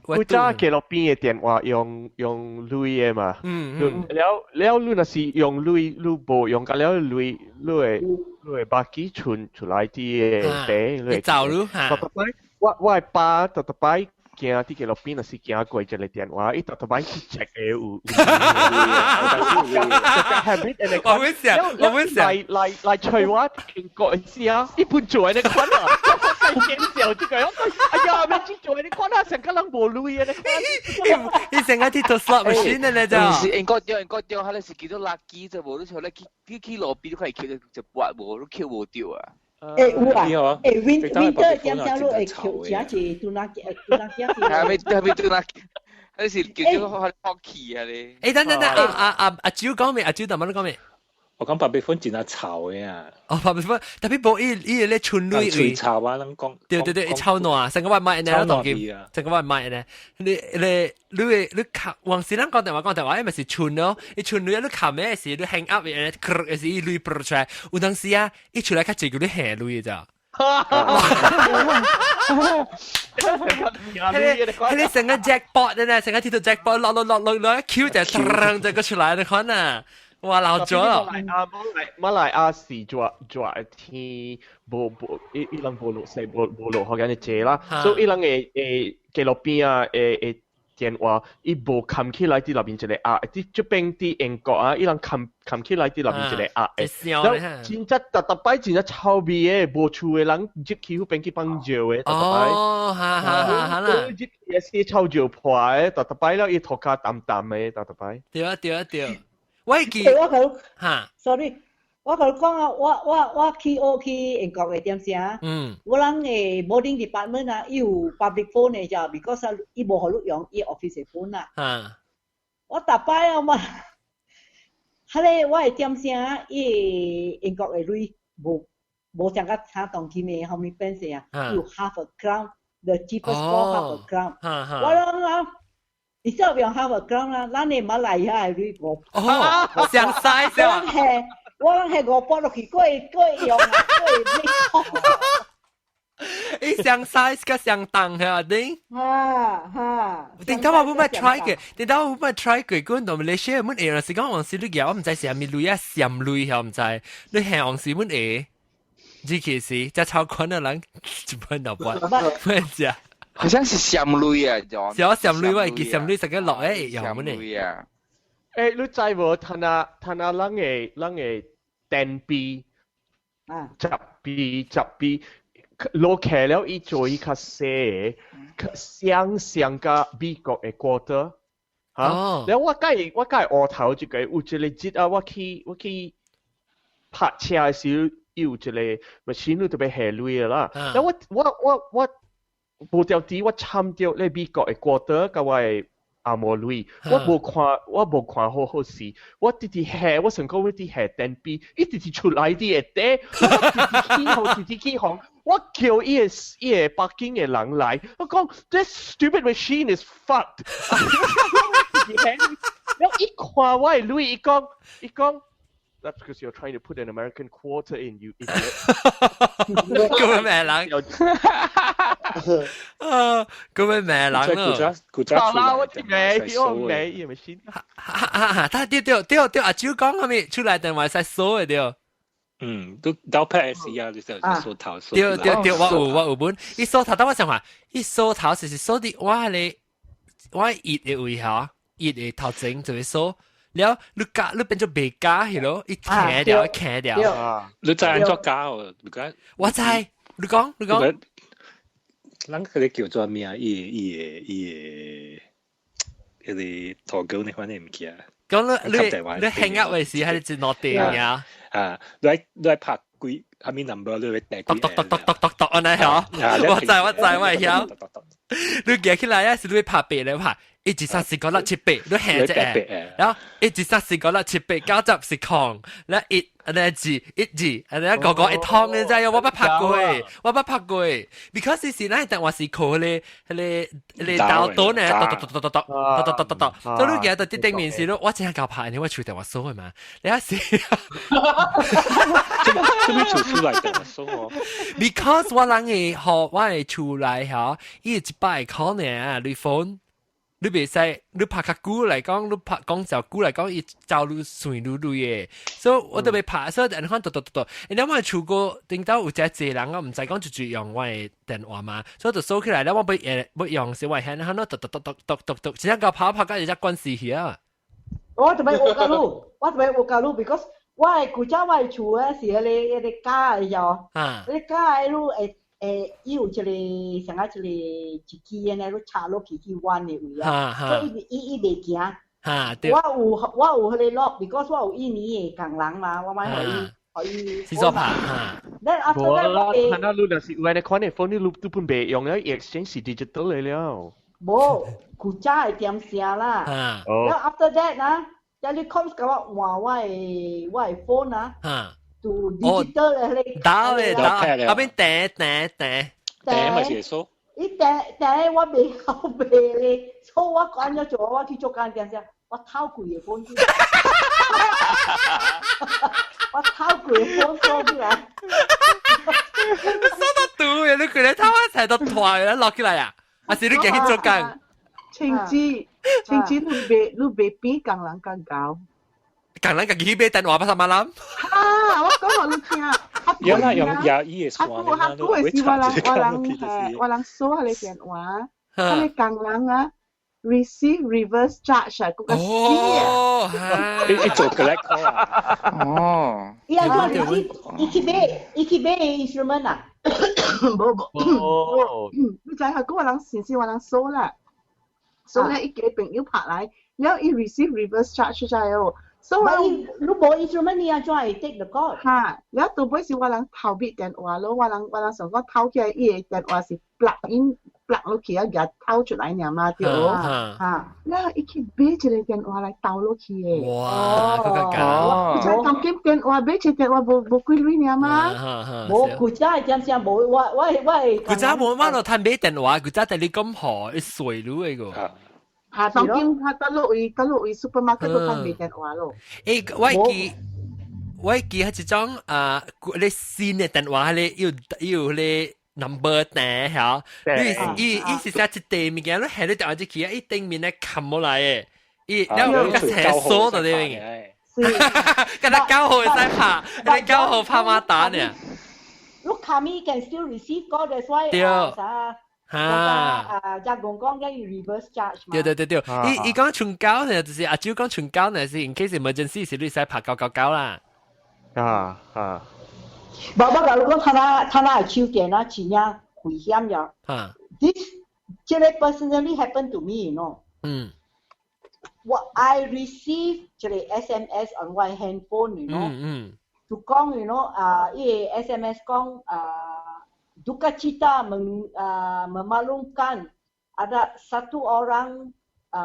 S5: 古早街路邊的電話用用鐳的嘛，了了你若是用鐳，你無用甲了鐳，你會你會把機存出來佇個地，你會
S1: 走路哈。
S5: 逐擺我我的爸逐逐擺行佇街路邊，若是行過一個電話，伊逐逐擺去 check 的有有鐳。
S1: 我會想，我會想，
S5: 來來來揣我經過的時啊，伊本做的款啊。見笑這個，哎呀，咩去做？你看他成個人無鐳的，
S1: 伊成個鐵做 slot machine 的咧就。
S6: 是英國掉，英國掉，佢是叫做垃圾啫，無你像你去去去路邊，你可以捡一撥無，你捡無掉啊。
S2: 欸有啊，欸 winter 點點你會捡食一拄仔拄仔仔。
S6: 係咪係咪拄仔？嗰是叫做 hockey 啊你。
S1: 欸等等等，阿阿阿阿蕉講未？阿蕉頭先講未？
S9: 我講白皮粉真係臭的啊！
S1: 哦，白皮粉，特別無伊伊咧春蕊
S9: 脆臭啊，咱講。
S1: 對對對，臭爛，成個我買呢，當今，成個我買呢。你你你會你卡，往時咱講電話講電話，伊咪是春咯，伊春蕊你卡咩時，你 hang up 嘅，嘅時伊蕊爆出來，有當時啊，伊出來較濟叫你下蕊咋。彼個成個 jackpot 呢，成個鐵到 jackpot 落落落落落一 Q 就噔就個出來，你看啊！哇，老咗！
S5: 馬來亞是熱熱天，無無伊伊人無落雪，無無落雨咁濟啦，所以伊人會會街路邊啊，會會電話，伊無冚起來佇內面一個鴨，佇這邊佇英國啊，伊人冚冚起來佇內面一個鴨的，然後真正逐逐擺真正臭味的，無厝的人入去彼邊去放尿的，逐逐擺。
S1: 哦，哈哈哈哈啦！
S5: 入去是臭尿破的，逐逐擺了伊塗跤澹澹的，逐逐擺。
S1: 對啊對啊對。我記，
S2: 我甲
S1: 哈
S2: ，sorry，我甲你講啊，我我我去學去英國的點聲，我人的 boarding department 啊，伊有 public phone 的咋，because 伊無予你用伊 office 的 phone 啊。我逐擺啊，我，彼个我的點聲，伊英國的鐳無無像甲差當今的 how many pence 啊，有 half a crown，the cheapest call half a crown。我諗啊， Instead of 用 half a crown 啦，咱的馬來亞的鐳五。
S1: 哦，相 size 啊！
S2: 我人係五百落去，過過用啊，過買。
S1: 伊相 size 佮相重係頂。
S2: 哈哈。
S1: 頂頭我冇乜 try 嘅，頂頭我冇乜 try 過，嗰陣馬來西亞阮會是講黃時你夾，我毋知是啥物鐳啊，閃鐳係毋知，你係黃時阮會，這其實只超款的人一般都不，不食。
S6: 好像是閃鐳啊，John。
S1: 小閃鐳我會記閃鐳成個落誒用乜
S6: 呢？啊！
S5: 誒，你知無？趁啊趁啊，人的電幣，10幣10幣。落起了，伊做伊較細個，相像佮美國的 quarter，嚇。然後我佮烏頭一個有一個節啊，我去泊車的時，伊有一個 machine 你特別下鐳的啦。然後我無條佇我參著咧美國的 quarter 佮我的紅毛鐳，我無看好好勢，我直直下，我想講我直下電幣，伊直直出來佇下底，我直直起予，直直起予。我叫伊個北京的人來，我講 This stupid machine is fucked。然後伊看我的鐳，伊講 That's because you're trying to put an American quarter in, you idiot。
S1: 咁樣咩人？啊，咁樣咩人咯？
S5: 好啦，我聽你，我唔理，伊咪先。
S1: 哈哈哈！他對對對對，阿舅講係咪出來電話使鎖的對？
S9: 嗯，都到拍時啊，就是鎖頭。
S1: 對對對，我有本，伊鎖頭，等我想話，伊鎖頭是鎖佇我咧，我熱的位嚇，熱的頭前就會鎖。了，你加你變做袂加係咯，伊徛掉，伊徛掉。
S9: 你知按怎加哦？你講。
S1: 我知，你講你講。
S9: 咱嗰個叫做咩啊？伊個塗稿你反正毋記得。
S1: 講你 hang up 嘅時係你落電呀？
S9: 啊，你拍幾啥物 number 你會掟幾？
S1: 篤篤篤篤篤篤按呢嗬？我知我知我會曉。你記起來啊，是你會拍八咧拍。一二三四五六七八，你下一個，然後一二三四五六七八九十是空，然後一，按呢二，一二，按呢個個一通，你知影？我捌拍過，我捌拍過，because 是咱電話是靠彼個導彈呢，篤篤篤篤篤篤篤篤篤篤，所以你記得佇頂面時，我真係夠拍，你我厝電話鎖的嘛，你啊是，
S9: 做咩厝出來電話鎖哦
S1: ？Because 我人的予我的厝內吼，伊100塊呢，你 phone。你袂使，你拍較久來講，你拍講較久來講，伊走愈算愈鐳的，所以我特別拍，所以按款嘟嘟嘟嘟。然後我厝過頂到有隻濟人，我毋知講就就用我的電話嘛，所以就鎖起來了。我欲用時，我按按嘟嘟嘟嘟嘟嘟嘟，真正共拍拍到一隻關死去啊！
S2: 我特別學教路，我特別學教路，because 我的古早我的厝咧是彼個膠的喲，彼個膠的路會。誒，伊有一個像啊一個一支按呢，你插落去去彎的位啊，所以伊袂行。我有彼個 lock，because 我有印尼的工人嘛，我買予伊予伊。
S1: 是做拍哈。
S2: 咱啊，
S5: 無啦，看到你若是有按呢款的 phone，你都本袂用了，exchange 是 digital 的了。
S2: 無，古早的點聲啦。然後 after that 啊，telecom 共我換我的 phone 啊。to digital 的彼個。
S1: 打咧打，後邊掟掟掟。
S9: 掟咪是數。
S2: 伊掟掟我袂曉賣咧，所以我按怎做，我去做工點聲，我偷規個 phone 我偷規個 phone 鎖起來。
S1: 鎖到毒嘅，你規個偷我才都脫嘅，落起來啊！還是你繼去做工？
S8: 清子，清子，你袂比工人較𠢕。
S1: 工人家己去買電話，不啥物人？
S8: 啊！我講予你聽，
S9: 有啦，用廿一嘅
S8: 較久較久的時，我人鎖彼個電話，彼個工人啊，receive reverse charge 啊，嗰個死
S1: 啊！
S9: 你做 collect call 啊？
S6: 哦，
S2: 伊按怎 receive？伊去買 instrument 啊？
S8: 無無，你知下，嗰個人先是我人鎖啦，鎖咧伊個朋友拍來，了伊 receive reverse charge 出來哦。所以
S2: 你無 instrument 你按怎會 take the call？
S8: 哈，了到尾是我人偷筆電話咯，我人想講偷起來伊个電話是 plug in plug 落去啊，共偷出來爾嘛對。
S2: 哈，
S8: 了伊去買一個電話來偷落去的。
S1: 哇，閣較簡。
S8: 你知當今電話買一個電話無幾鐳爾嗎？
S2: 無，古早的點聲無，我
S1: 古早無嘛，就趁買電話，古早佇你講好，伊稅你個。
S8: 哈，嚇，當今他倒落位，倒落位 supermarket 都看袂電話咯。
S1: 欸，我記係一種啊，你新的電話，你有有你 number 單嚇，你伊伊是寫一地物件，你下你電話入去啊，伊頂面咧冚落來的，伊了有個斜鎖到啲嘅，跟他九號會使拍，你九號拍馬打呢？
S2: Look, kami can still receive call, that's why
S1: 對
S2: 啊啥
S1: 哈。
S2: 啊，只講講嘅 reverse charge 嘛。
S1: 對對對對，伊伊講春九呢，就是阿舅講春九呢，是 in case emergency 是你使拍999啦。
S5: 啊啊！
S2: 無我共你講，他那他那手電啊，真正危險呀。This 這個 personally happened to me. 我 I receive 這個 SMS on my handphone. 就講，啊，伊個 SMS 講啊，duka cita memaklumkan ada satu orang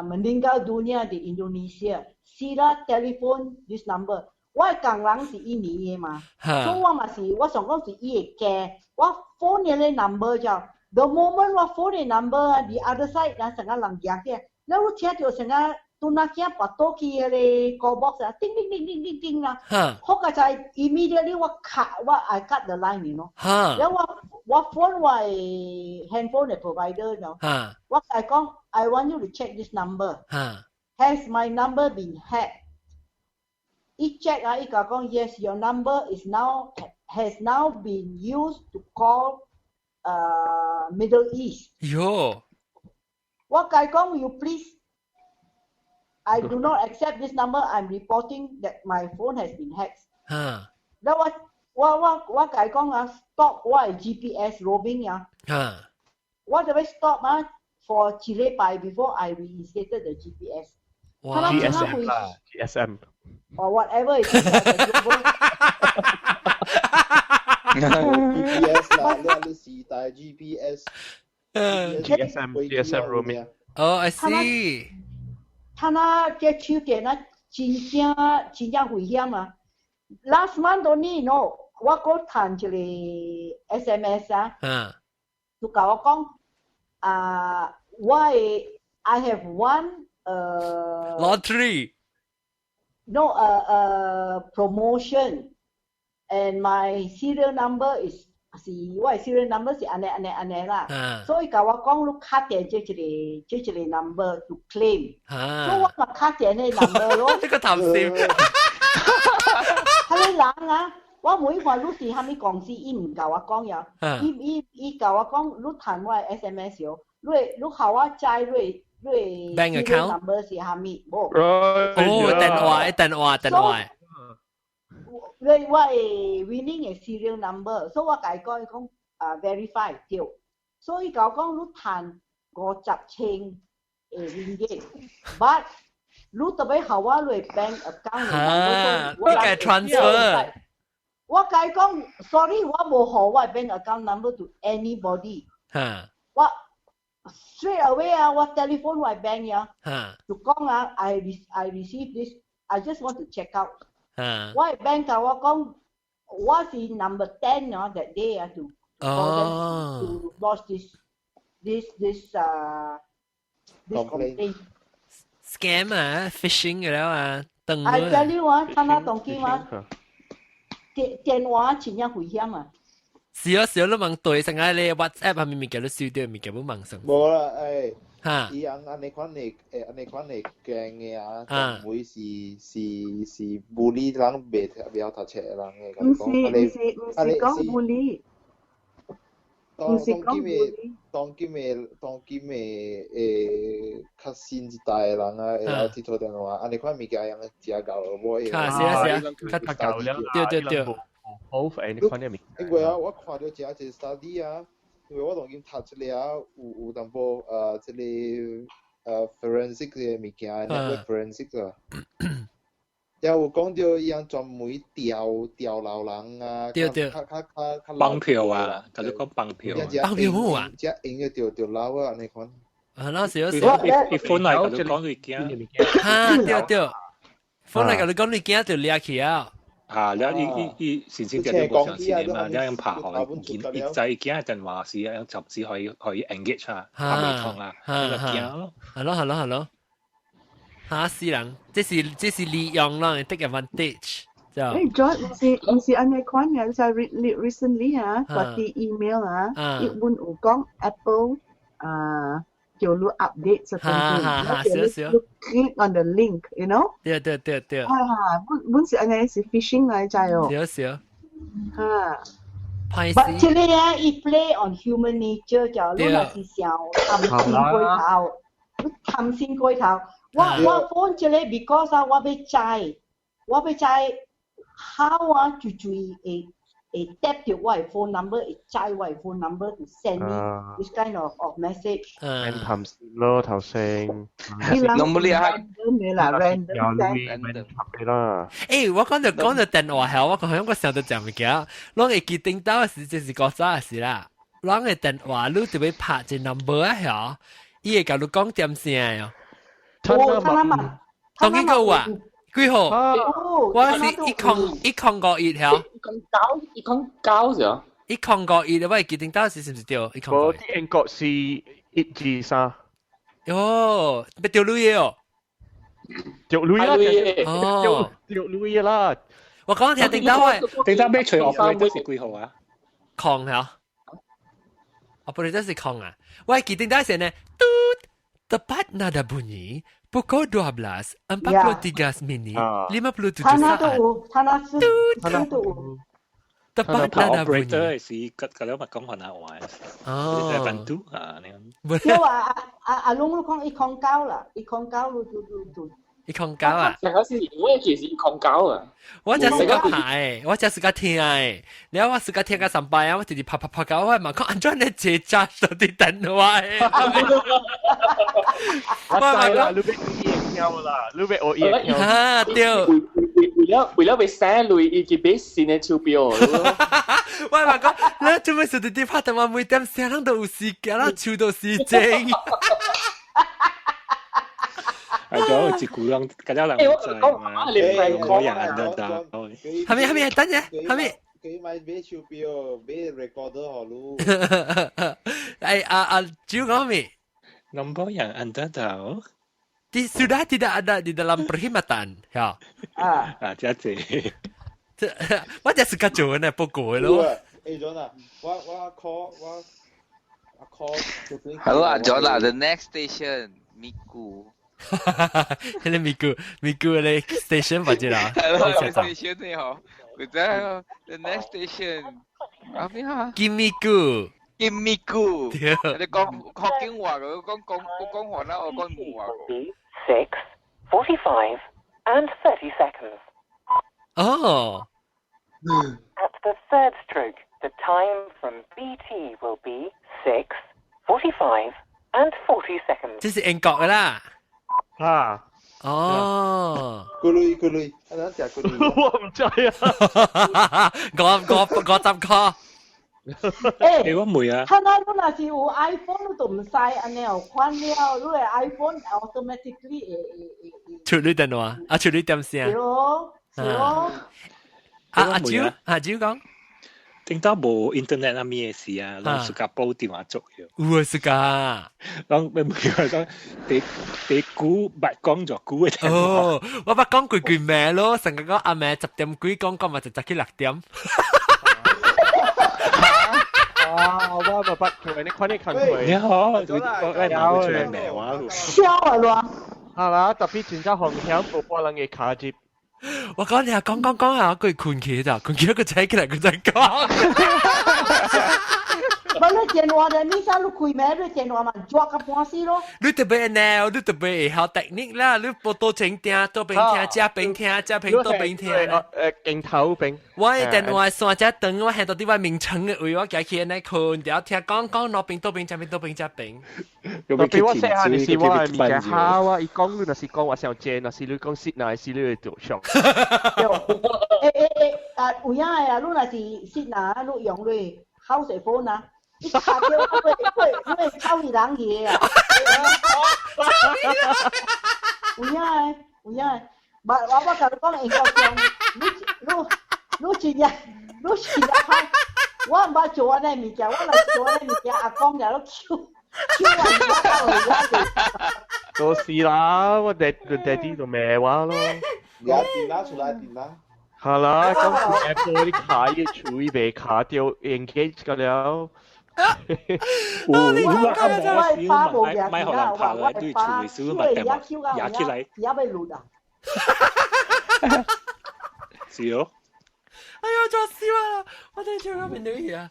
S2: meninggal dunia di Indonesia. Sila telefon this number. 我的工人是印尼的嘛，所以我嘛是我想講是伊會驚，我 phone 的 number 就，the moment 我 phone 的 number 啊，the other side 啊，成個人行起來，了你聽到成個拄仔囝跋倒去彼個 call box 啊，叮叮叮叮叮叮啦，好個在 immediately 我 cut 我 I cut the line。了我我 phone 我的 handphone 的 provider 喏，我共講 I want you to check this number。Has my number been hacked？伊 check 啊，伊共講 yes, your number is now has now been used to call Middle East。
S1: 喲，
S2: 我共講 you please I do not accept this number. I'm reporting that my phone has been hacked. 了我我我我共講啊，stop 我的 GPS roaming 啊，我就欲 stop 啊 for 一禮拜 before I reinstated the GPS。
S1: 哇
S5: GSM 啦，GSM。
S2: or whatever it is the global
S4: GPS 啦，你你時代 GPS。
S5: GSM GSM roaming。
S1: 哦，I see。
S2: 他那這手電啊，真正真正危險啊！Last month only no，我閣趁一個 SMS 啊，就共我講啊，我的 I have won
S1: lottery。
S2: no promotion and my serial number is 是我的 serial number 是按呢按呢按呢啦，所以共我講你敲電這一個這一個 number to claim，所以我嘛敲電那個 number 咯。
S1: 呢個談笑。
S2: 彼個人啊，我問伊看你是啥物公司，伊毋共我講呀，伊伊伊共我講你趁我的 SMS 哦，你你予我知你你
S1: Bank account
S2: number 是啥物無？
S1: 哦，電話電話電話。
S2: 你我的 winning 的 serial number，所以我共伊講伊講啊 verify 對，所以共我講你趁50千的 ringgit，but 你特別予我你 bank account
S1: 哈，你共 transfer。
S2: 我共伊講，sorry，我無予我 bank account number to anybody。我 straight away 啊，我 telephone 我 bank 呀，就講啊，I receive this，I just want to check out。我 bank 共我講，我是 number 10 啊，that day 啊，to for them to lodge this this complaint。
S1: scam 啊，phishing 嘅了啊，登
S2: I tell you 啊，他那當今啊，電電話真正危險啊！
S1: 是啊是啊，你問對成日你 WhatsApp 係咪物件你收到物件冇問上？
S4: 無啦，誒，
S1: 哈，
S4: 伊人按呢款的誒，按呢款的驚的啊，唔會是是是 bully 人袂袂曉讀冊的人的，
S8: 毋是毋是毋是講 bully，
S4: 當當今的當今的當今的誒較新一代的人啊，會曉鐵佗電話，按呢款物件樣誠𠢕無會。
S1: 啊是啊是啊，較
S5: 舊了，
S1: 對對對。
S5: 好誒，你看啲物。
S4: 因為啊，我看著誠濟 study 啊，因為我當今讀這個啊，有有淡薄這個forensic 的物件，network forensic 啊。有講著伊樣專門調調老人啊，
S1: 對對，
S4: 較較較較
S9: 綁票啊，佮你講綁票，
S1: 綁票冇啊，
S4: 只用嘅著著老啊，按呢款。
S1: 啊，那時時，
S9: 伊 phone 來佮你講你驚，
S1: 哈對對，phone 來佮你講你驚就掠去啊。
S9: 啊！了伊伊伊申請這無相信的嘛，了用拍予伊，伊知伊驚電話時，用雜誌可以可以 engage 啊，拍袂通啊，就驚咯。
S1: 係咯係咯係咯。嚇死人！這是利用啦，take advantage。
S8: 誒，John，毋是按呢款嘅，就 recently 啊，我啲 email 啊，伊阮有講 Apple 啊，叫你 update certain thing，你 click on the link，you know？
S1: 對對對對。
S8: 啊，阮阮是按呢是 phishing 來知哦。
S1: 對對。
S8: 嚇。
S1: 歹
S2: But 這個啊，伊 play on human nature 就你若是想貪心過頭，你貪心過頭。我 phone 這個 because 啊，我欲知 how 啊，就注意會 tap 到我的 phone number，會知我的 phone number to send me this kind of message。
S5: 貪心咯，頭先。
S6: Normally 啊
S8: ，random 啦，random
S5: random 啦。
S1: 誒，我講到電話係，我講響個想到講物件，攏會記頂到時，這是古早的事啦。攏的電話你就欲拍一 number 啊，曉，伊會共你講點聲喲。
S2: 哦，他嘛，
S1: 當幾個啊？幾號？我是1051條。
S7: 109，109啫。
S1: 1051，我會記頂到時是毋是對？1051。
S5: 我啲英國是123。
S1: 喲，欲著鐳哦。
S5: 著鐳啦，
S1: 哦，
S5: 著鐳啦。
S1: 我講聽頂到喂，
S9: 頂到欲揣 operator 是幾號啊？
S1: 空嚇，operator 是空啊。我記頂到時呢，嘟，tepat nada bunyi pukul 12 43 minit 57 saat.
S2: 他那是，他那都
S1: tepat nada bunyi。
S9: operator 是個個了咪講雲南話。
S1: 哦。
S9: bantu 啊，你
S2: 因為阿龍你講109啦，109你就就就。
S1: 109啊！
S7: 上個是我其實109啊。
S1: 我就是個拍，我就是個聽的。然後我是個聽個上班啊，我直直拍拍拍到我嘛講按怎咧這扎到啲電話。
S5: 我知啦，你欲學會啦，你欲學會
S1: 啊對。
S7: 為了欲省鐳，伊就買新的手錶。
S1: 我嘛講，你做咩事直直拍電話每點聲人都有時間啦，手都時間。
S9: 係咗一句人，大家人唔知嘛。我人得得。
S1: 係咪係咪？等陣，係咪？
S4: 佢買買手錶，買 recorder 予你。
S1: 哎啊啊，主講咩
S9: ？Nombor yang anda tahu
S1: sudah tidak ada di dalam perkhidmatan. Ya.
S2: 啊。
S9: 啊，這這。
S1: 我就是個做呢，不過咯。
S4: 誒，John 啊，我 call 我 call。
S6: Hello 啊，John 啊，the next station 咪咕。
S1: 迄個咪咕咪咕咧 station 或者啦。
S6: Hello station 你好，佢在 the next station 啊邊啊？
S1: 金咪咕。
S6: 金咪咕。你講福建話嘅，講話啦，我講母話。
S10: 6:45 and 30 seconds.
S1: 哦。
S10: At the third stroke, the time from BT will be 6:45 and 40 seconds.
S1: 這是英國嘅啦。
S5: 啊。
S1: 哦。
S4: 咕嚕咕嚕，啊，等下咕嚕。
S5: 我唔知啊。
S1: 我50箍。
S2: 誒，
S9: 我唔啊。
S2: 他那你若是有 iPhone，你就毋使按呢款了，你的 iPhone automatically 會
S1: 出你電話，啊出你點聲。
S2: 是咯，是咯。
S1: 啊阿蕉，阿蕉講。
S9: 頂到無 internet 啊咩事啊，攏自家煲電話做嘅。
S1: 有啊，自家。
S9: 攏咩唔講，第第久捌講咗久嘅電話。
S1: 哦，我捌講幾句名咯，成個講阿妹10點幾講講嘛，就十去6點。
S5: 啊！我捌捌佢，你看你看佢。
S9: 你好，我我拿出來名話。
S2: 笑啊亂。
S5: 係啦，特別真正風險，無半人會卡入。
S1: 我講你啊，講講講啊，佢困起咋，困起一個醒起來，佢再講。
S2: 無你電話咧，你啥你開名，你電話嘛抓個半死咯。
S1: 你特別呢，你特別會曉 technique 啦，你報多前聽，多邊聽，這邊聽，這邊多邊聽。
S5: 鏡頭邊。
S1: 我的電話線遮長，我喺到啲我名稱的位，我行去安呢困，然後聽講講兩邊多邊，這邊多邊這邊。
S5: 特別我細漢時我的物件好啊，伊講你若是講話上正，若是你講實，若是你會著傷。
S2: 對。欸，啊有影的啊，你若是實若你用你 house phone 啊，你敲到會臭死人去啊！有影的，有影的，我共你講，英國上，你真正，你真正歹，我毋捌做按呢物件，我若做按呢物件，阿公就咧求求我，我到遐。
S5: 都是啦，我爹爹哋就罵我咯。
S4: 你電啦，出來電啦。
S5: 係啦，講是 Apple 啲卡要處理被卡掉 engage 個了。
S9: 有，你講我發無賣賣予人拍來，對處理師嘛電話壓起來，
S2: 也被錄啊。
S9: 是哦。
S1: 哎呦，做笑啊！我真係笑到面對啊！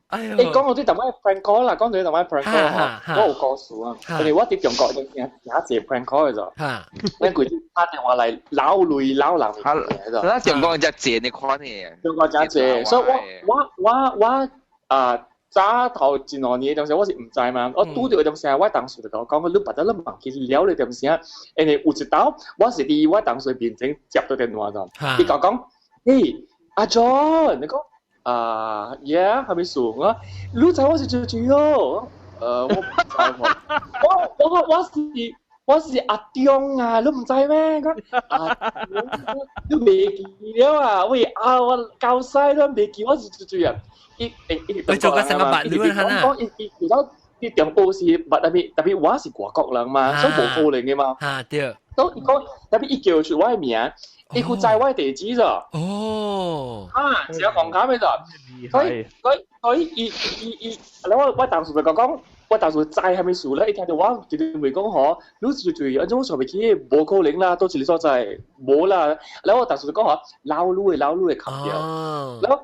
S1: 哎呦，
S7: 你講我啲特別 prank call 啦，講到啲特別 prank call 我有故事啊。因為我佇中國已經也一個 prank call 嘅啫。咱規日打電話來撈雷撈人嘅啫。
S6: 咱中國真濟呢款嘅。
S7: 中國真濟，所以我啊早頭一兩年嘅東西我是毋知嘛。我拄著個東西，我同事就共我講，你別得你忘記了你東西。因為有一道我是佇我同事面前接到電話啫。伊共我講，嘿，阿 John，你講。啊，yeah，係咪數啊？你知我是豬豬喲，我唔知喎，我是阿中啊，你唔知咩？啊，你未記了啊？喂啊，我舊西都未記，我是豬豬啊！伊伊
S1: 你做個成個白女啊？
S7: 講伊伊有走伊中報是捌特別特別，我是外國人嘛，所以無可能嘅嘛。
S1: 啊對。
S7: 所以伊講特別伊叫出我嘅名。伊閣知我的地址咗。
S1: 哦。
S7: 啊，是啊，講卡咩咗？所以伊伊伊，然後我當時就講，我當時知係咩事咧？伊聽到我直直會講嗬，你就就按怎上袂起，無可能啦，倒一個所在無啦。然後我當時就講嗬，老女的老女的冚掉。然後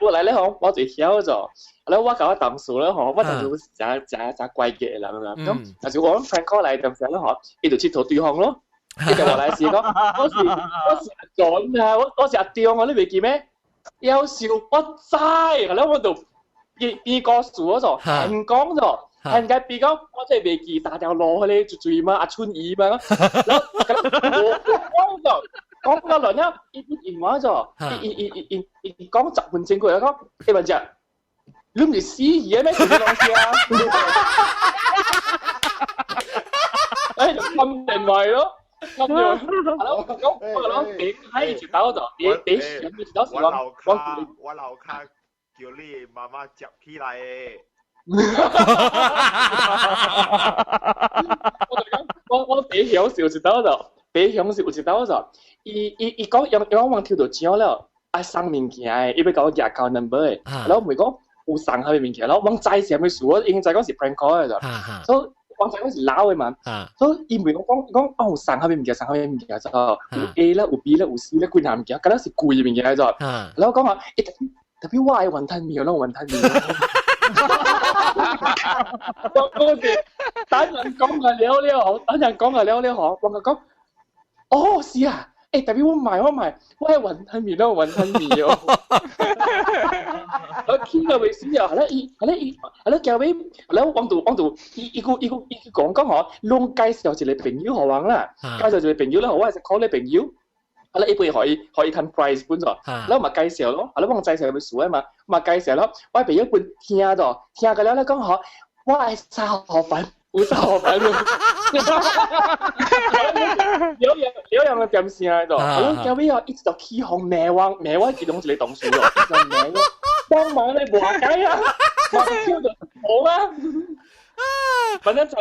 S7: 入落來咧嗬，我就曉咗。然後我共我同事咧嗬，我同事是誠誠誠乖嘅人啦。咁，但是我 prank call 來當時咧嗬，伊就𨑨迌對方咯。伊就話來是講，我是阿俊啊，我是阿中啊，你袂記咩？夭壽我知，然後我就變變故事嗰度，唔講咗，係解變講，我真係袂記打條路迄個最最嘛，阿春姨嘛，然後我就講到來了，伊電話咗，伊伊伊伊伊伊講10分鐘過來講，伊問只，你毋是死魚咩？什麼東西啊？哎，就冚電話咯。咁樣，係咯，講我講點喺一刀就，你你一刀是
S4: 我樓卡，我樓卡叫你媽媽接起來的。
S7: 我就講，我第享受一刀就，第享受一刀就，伊伊伊講用用我跳到獎了，愛送物件的，伊欲共我寄交 number 的，然後問講有送啥物物件，然後我知是啥物事，我已經知講是 prank call 的就，所以。我知講是老的嘛，所以伊問我講講哦，送啥物物件，送啥物物件就有 A 啦，有 B 啦，有 C 啦，幾項物件，敢若是貴物件就，然後講話，欸，特別我愛雲吞麵，攏雲吞麵。我是等人講個了了，等人講個了了嗬，我講，哦是啊，欸，特別我買我買，我愛雲吞麵，攏雲吞麵哦。我聽到未死啊！係咧，伊係咧，伊係咧，叫尾，係咧，往度往度，伊伊個伊個伊講講嗬，攏介紹一個朋友予我啦，介紹一個朋友咧，我係 call 咧朋友，係咧，伊會予伊予伊趁 price 本咗，然後嘛介紹咯，係咧，我介紹佢數啊嘛，嘛介紹咯，我朋友本聽咗，聽個了咧講嗬，我愛炒河粉，有炒河粉。有樣有樣嘅點聲喺度，我叫尾哦，一直就起哄罵我罵我其中一個同事咯，就罵我。幫忙你無解啊，我笑就冇啊。反正就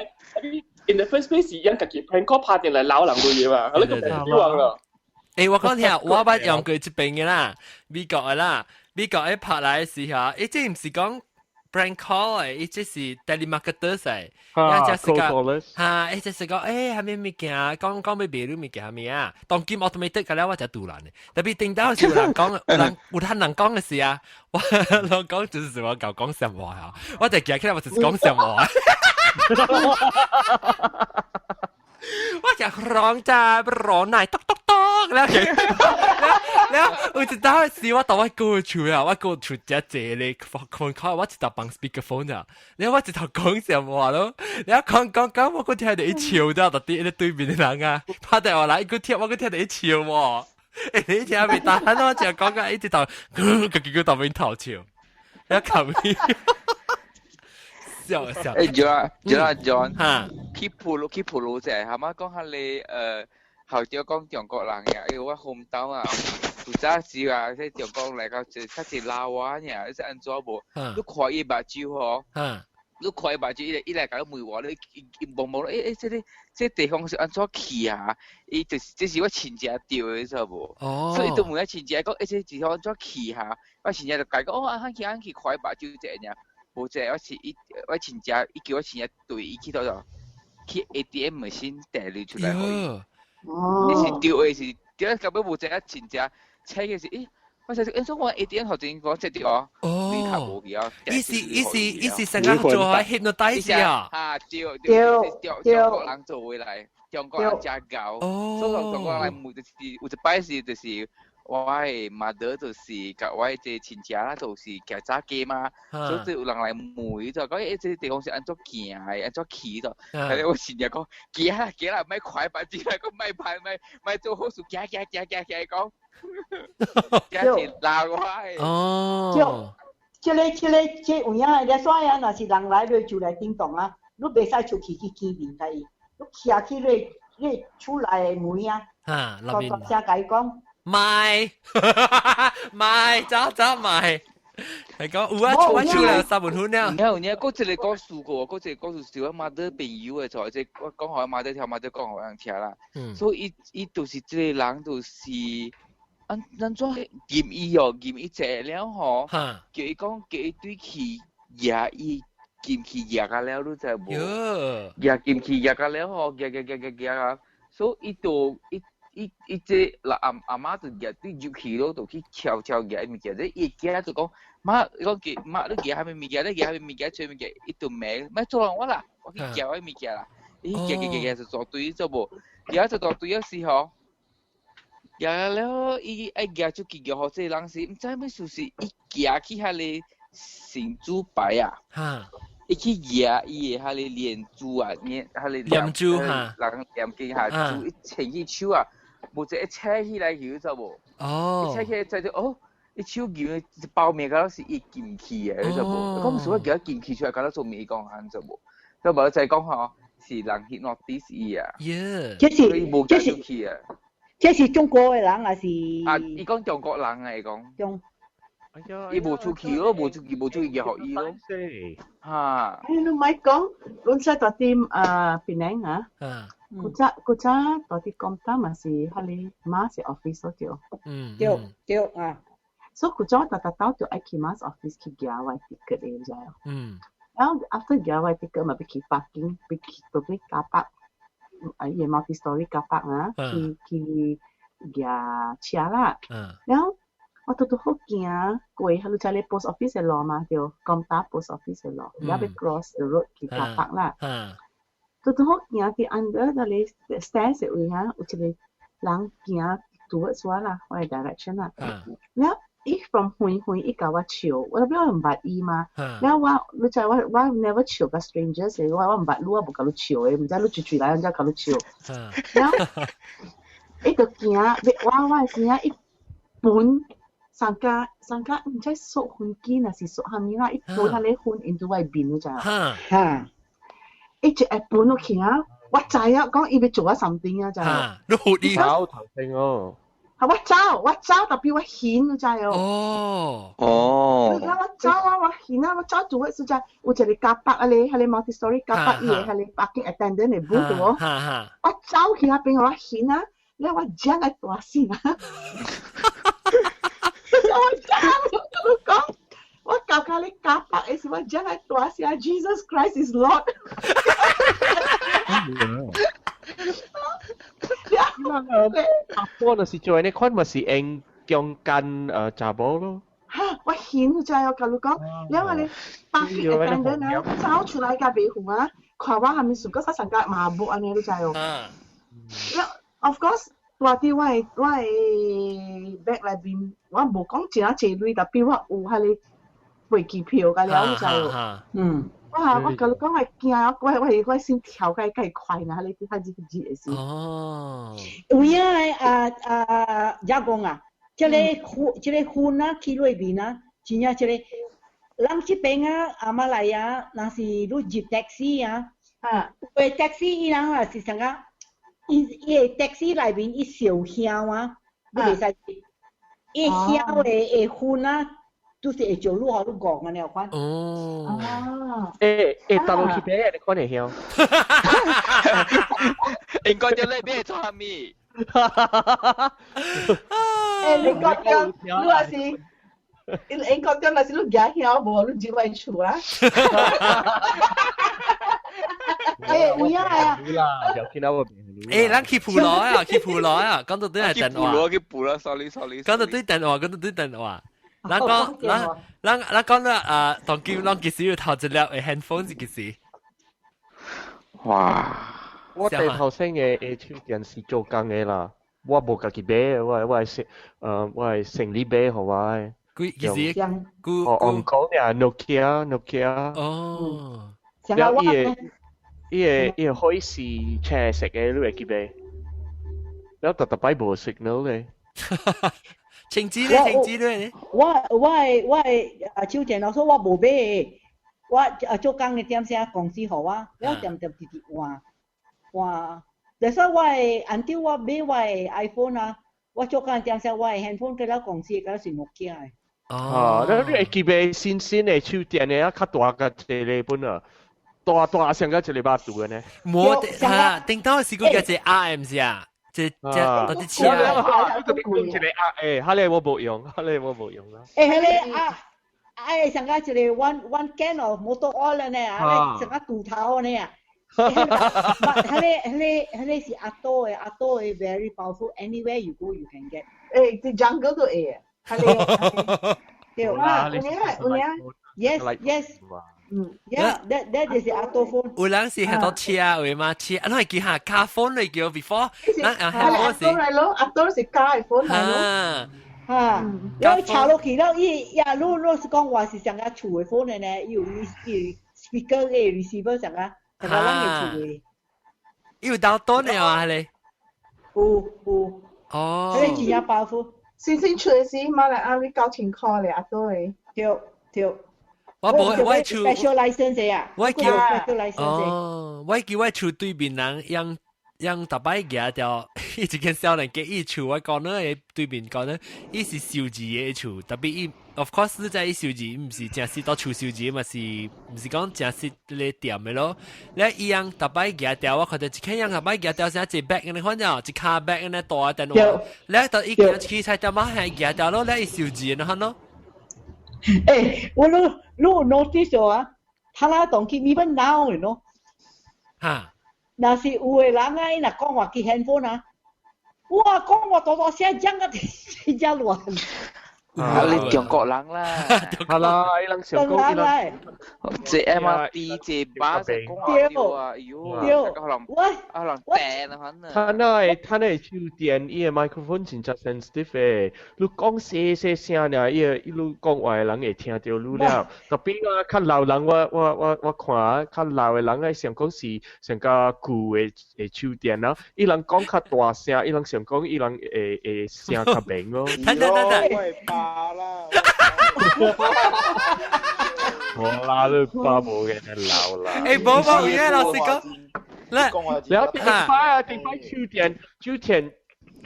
S7: in the first place 是因家己 prank call 拍電來鬧人嘅嘢嘛，你個唔希望咯。
S1: 欸，我講聽，我捌用過這邊嘅啦，美國嘅啦，美國一拍來嘅時候，伊這毋是講 prank call 嘅，伊這是 telemarketer 嚟，一隻是講，哈，伊這是講，欸，啥物物件，講講欲賣你物件啥物啊？當今 automatic 個了，我就賭爛嘅，特別頂到是有人講，人有趁人講嘅時啊，我人講就是我舊講實話啊，我就記起來我就是講實話。我就ร้องจ้าร้องไหนต๊อกต๊อกต๊อกแล้วแล้ว有一道時我當我過厝啊，我過厝只坐咧 phone call，我一頭放 speakerphone 啊，然後我一頭講什話咯，然後講講講，我閣聽著伊笑咗，特佇咧對面的人啊，拍電話來，伊閣聽，我閣聽著伊笑喎，欸，你聽袂當，我淨講講，伊一頭，家己閣當面頭笑，然後後面。笑笑。
S6: 欸，John John John，去鋪路去鋪路者，係嘛講下你後朝講中國人嘅，因為我紅豆啊，有早時啊，即中國來到就較濟老啊爾，你是按怎無？你看伊目睭吼，你看伊目睭，伊來共你問我，你伊摸摸，欸欸，這個地方是按怎去啊？伊就是這是我親戚著的，知無？
S1: 哦。
S6: 所以伊就問我親戚講，欸，這地方按怎去哈？我親戚就共伊講，哦，按去按去，看伊目睭這爾，無這我是伊，我親戚，伊叫我親戚對伊去倒度，去 ATM machine 帶鐳出來予伊。
S8: 哦。
S6: 伊是著的是，著到尾無知影真正請的是，欸。我就說，我 ATM 頭前講這對哦，你較無去啊。
S1: 伊是成個做 hypnotize 啊。
S6: 啊，對對對，中國人做回來，中國人真𠢕，所以中國人來問就是有一擺是就是我的 mother 就是共我的這親戚啦，就是行早街嘛，所以有人來問就講，欸，這個地方是按怎行的，按怎去的？但是我親戚講，行啦行啦，莫快把錢來講，莫拍莫莫做好事，行行行行行講。這是鬧我的。
S1: 哦。
S2: 就這個這有影，你煞啊，若是人來你就來叮當啊，你袂使出去去見面共伊，你徛去你厝內的門啊，
S1: 哈，
S2: 大大聲共伊講，
S1: 賣賣，走走賣。係講有啊，出我出了三分分了。
S6: 有影，閣一個故事過，閣一個故事是我媽的朋友的，就這我講予我媽的聽，媽的講予人聽啦。所以伊伊就是這個人，就是按按怎禁伊哦，禁伊坐了吼，叫伊講叫伊對去舉伊金去舉甲了，你知無？舉金去舉甲了吼，舉舉舉舉舉啊！所以伊就伊伊伊這阿阿媽就舉對入去咯，就去悄悄舉物件，這伊驚就講媽，伊講叫媽你舉啥物物件，你舉啥物物件，揣物件，伊就罵，莫阻攔我啦，我去舉我物件啦。伊舉舉舉舉就大堆做無，舉就大堆了時吼。舉了，伊愛舉出去舉予這個人是，毋知欲事是伊行去彼个神主牌啊，伊去舉伊的彼个念珠啊，念彼个
S1: 念珠哈，
S6: 人念經哈珠，伊牽起手啊，無一扯起來去，知無？
S1: 哦，
S6: 伊扯起來知著哦，伊手夾一包物件是伊金去的，你知無？講毋是我舉金去出來，敢若做物講安知無？所以無再講吼，是人 hypnotize 伊啊，
S2: 這是
S6: 這是啊。
S2: 這是中國的人還是？
S6: 啊，伊講中國人啊，伊講。
S2: 中。
S6: 伊無出去咯，無出去，無出去就予伊咯。哈。
S8: 你莫講，阮說蹛佇啊檳城啊，古早古早蹛佇 Komtar 嘛是彼个 MAS office 咯對。
S2: 對對啊。
S8: 所以古早逐逐晝就愛去 MAS office 去舉我 ticket 的，你知無？然後 after 舉我 ticket 嘛，欲去 parking，欲去欲去 car park，啊，伊個 multi story car park 啊，去去舉車啦。然後我拄拄好行過，彼個 post office 的路嘛，對，Komtar post office 的路，而欲 cross the road 去 car park 啦。拄拄好行佇 under 那個 stairs 的位啊，有一個人行 towards 我啦，我的 direction 啦。然後伊 from 遠遠伊共我笑，我都我毋捌伊嘛。然後我你知我我 never 笑共 strangers 我我毋捌你，我無共你笑的，毋知你隨隨來，按怎共你笑。然後伊就行，我我的耳伊噴上加上加，毋知縮薰機若是縮啥物啦，伊噴彼個薰 into 我的面，你知無？
S2: 哈！
S8: 伊一下噴落去啊，我知影講伊欲做我 something 啊，知無？
S1: 你唬伊
S5: 走頭先哦。
S8: 係我走，我走，特別我顯，你知無？
S1: 哦
S6: 哦。
S8: 你睇我走啊，我顯啊，我走做乜事啫？有一個 car park 啊咧，彼個 multi story car park 伊個彼個 parking attendant 的 booth 喎。我走去彼邊我顯啊，了我講個大聲啊！我講，我講，我到彼個 car park 的時，我講個大聲，Jesus Christ is Lord。
S5: 阿波若是做呢款，咪是用強姦查某咯。
S8: 哈！我顯就我共你講，了我咧 parking attendant 啊，走出來甲袂遠啊，看我啥物事，閣煞上甲麻木按呢，你知無？了，of course，蹛佇我的我的 bag 內面，我無講誠濟鐳，特別我有彼個飛機票共了，你知無？哇！我共你講，我驚，我我我心跳甲較快啦，你較熱熱的時。
S1: 哦。
S2: 有影啊啊，遮講啊，這個薰這個薰啊，去內面啊，真正這個人這邊啊，阿馬來亞，若是你入 taxi 啊，有的 taxi 伊人啊是啥個？伊伊個 taxi 內面伊燒香啊，你袂使，伊香的會薰啊，都是會做路好你講嘅呢款。
S1: 哦。
S8: 啊。
S5: 欸，大陸去買，你看會曉？
S6: 應該就你買做啥物？
S8: 欸，你講講，你話是，你講講，若是你驚曉無，你入來厝啦。
S2: 欸，有影啊！
S5: 啦，有見到我。
S1: 欸，咱去普羅啊，去普羅啊，講到對係電話。
S6: 去普羅，去普羅，sorry sorry。
S1: 講到對電話，講到對電話。咱講，咱咱咱講啦，啊，當今咱幾時要頭一粒的 handphone 是幾時？
S6: 哇！
S5: 我第頭先嘅手電是做工嘅啦，我無家己買，我係我係城裡買予我的。
S1: 幾幾時？
S5: 哦，我講呀，Nokia Nokia。
S1: 哦。
S5: 了伊個可以是青色嘅，你會記買？了特特擺無 signal 咧。
S1: 青紙咧，青紙咧。
S2: 我的啊手電腦說我無買，我啊做工的點聲公司予我，了點點直直換換。就說我的按照我買我的 iPhone 啊，我做工點聲我的 handphone 佮了公司佮是 Nokia 的。
S5: 哦，你會記買新新的手電的啊，較大個一個本啊，大大聲個一個巴肚的呢。
S1: 冇哈，頂到是個叫做 R 毋是啊？這這到底車
S5: 啊？你特別講一個啊，欸，彼個我無用，彼個我無用啦。
S2: 欸，彼個啊，哎，上個一個 one can of motor oil 呢，啊，上個堵頭呢啊。彼個彼個是 ATTO 的，ATTO 的 very powerful. Anywhere you go, you can get.
S8: 欸，佇 jungle 都會。
S2: 對，
S8: 有影有影。
S2: Yes. Yeah, that is the ATTO phone.
S1: 有人是喺度車位嘛？車，啊，你會記下卡 phone 嚟叫 before，咱啊
S8: handphone 是。來咯，ATTO 是卡的 phone 來咯。
S2: 哈，了查落去了，伊呀，你是講話是上個厝的 phone 的呢？伊有伊 speaker 的 receiver 上個，上個咱的厝的。
S1: 伊有到多呢啊？咧？
S2: 有有。
S1: 哦。
S2: 彼個真正 powerful。
S8: 新新出的時，馬來亞你9000塊咧，ATTO 的。
S2: 對對。
S1: 我無我厝
S2: special license 啊，
S1: 我叫
S2: special license。
S1: 哦，我叫我厝對面人用用逐擺舉著，伊一間少年家伊厝，我講呢，對面講呢，伊是數字的厝，特別伊 of course 在伊數字，毋是正式到厝數字嘛，是毋是講正式咧店的咯？咧伊樣逐擺舉著，我看到一間樣逐擺舉著啥一 bag 安尼款啫，一卡 bag 安尼大電話，咧到伊行去菜店仔係舉著咯，咧伊數字安尼咯。
S2: 欸，我你 notice 咗啊？他那當去 even now，you know？
S1: 哈。
S2: 若是有的人啊，伊若講話去 handphone 啊，哇，講話大大聲，講啊真正亂。
S6: 啊！你中國人啦，
S5: 係啦，伊人想講伊人，
S6: 坐 MRT 坐巴士講話對啊，哎喲，可能可能掟啊，可能。
S5: 他那手電，伊個麥克風真正 sensitive 的，你講細細聲爾，伊個伊你講話的人會聽著你了。特別啊，較老人我看較老的人愛想講是上較舊的的手電啊，伊人講較大聲，伊人想講伊人會聲較明咯。
S1: 等等等等。
S4: 爸啦！
S5: 無啦，你爸無嘅，你老啦。
S1: 欸，無無，而家老實講，
S5: 你了第一擺啊，第一擺手電手電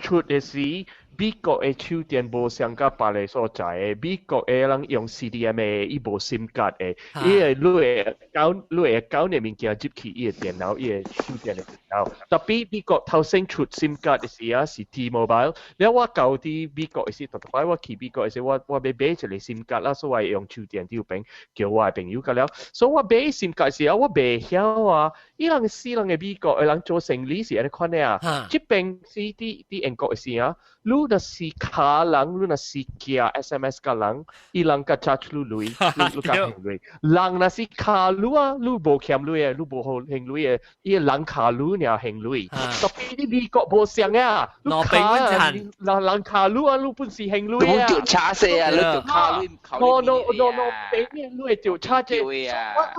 S5: 出的時，美國的手電無相佮別个所在的，美國的人用 CDMA，伊無 SIM 卡的，伊會你會交你會交的物件入去伊的電腦，伊的手電的電腦。特別美國頭先出 SIM 卡的時啊，是 T-Mobile。了我舊佇美國的時，特擺我去美國的時，我欲買一個 SIM 卡啦，所以我會用手電佇邊叫我的朋友佮了。所以我買 SIM 卡時啊，我袂曉啊。伊人死人的美國的人做生理是按呢款的啊。這邊是佇英國的時啊，你若是敲人，你若是寄 SMS 共人，伊人共 charge 你鐳，你共還鐳。人若是敲你啊，你無欠鐳的，你無好還鐳的，伊個人敲你爾還鐳。特別你美國無相啊，你敲啊，人人敲你啊，你本是還鐳啊。
S6: 你著差死啊！你著敲你敲
S5: No no no no，俾面你會著差這。我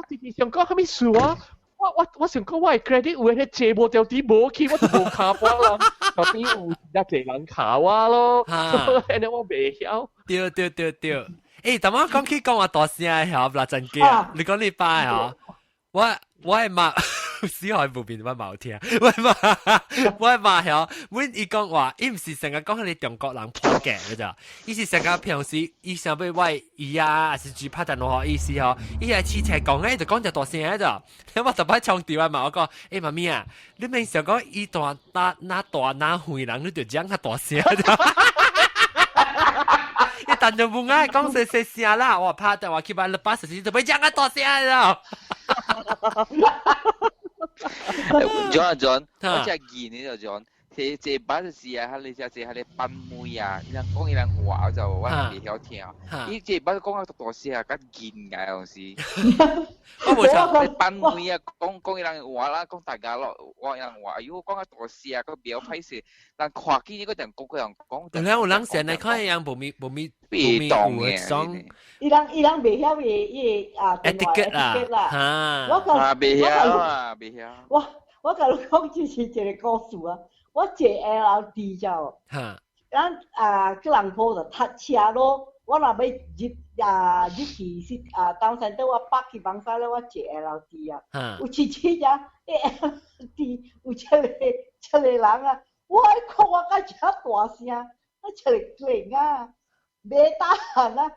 S5: 直直想講啥物事啊？我想講我的 credit 有迄借無掉啲無去，我就無敲半人，特別有一濟人敲我咯，按呢我袂曉。
S1: 對對對對，欸，頭先講起講話大聲的曉，嗱真驚，你講你爸嗬，我我係媽，死海無邊我冇聽，我嘛我嘛曉，阮伊講話，伊毋是成日講彼个中國人破格嘅咋，伊是成日平時伊想欲我伊啊，還是住拍電話意思吼，伊係試車講咧就講隻大聲嘅咋，我特擺衝掉啊嘛，我講，欸媽咪啊，你免想講伊大哪哪大哪遠人，你就講較大聲。伊但就無愛講細細聲啦，我拍電話去把你把時就欲講較大聲啦。
S6: John John，我只見你就 John，這這把就是啊，彼個只這彼個班妹啊，伊人講伊人話就我袂曉聽。伊這把講較大聲啊，較見嘅有時。
S1: 我無錯，
S6: 班妹啊，講講伊人話啦，講大家咯，我人話，哎喲，講較大聲啊，個袂曉歹勢，但看見伊個人講個人講。
S1: 有人有人成日看伊人無咪無咪無咪有的種。
S2: 伊人伊人袂曉伊伊啊電話
S1: etiquette 啦，
S2: 我
S6: 啊袂曉啊，袂曉。
S2: 我我共你講，這是一個故事啊。我坐 LRT 就，咱啊吉隆坡就塞車咯。我若欲入啊入去是啊 town centre，我北去 Bangsar 咧，我坐 LRT 啊。有一次啊，LRT 有一個一個人啊，我一看我甲遮大聲，我一個囡仔，袂 tahan 啊，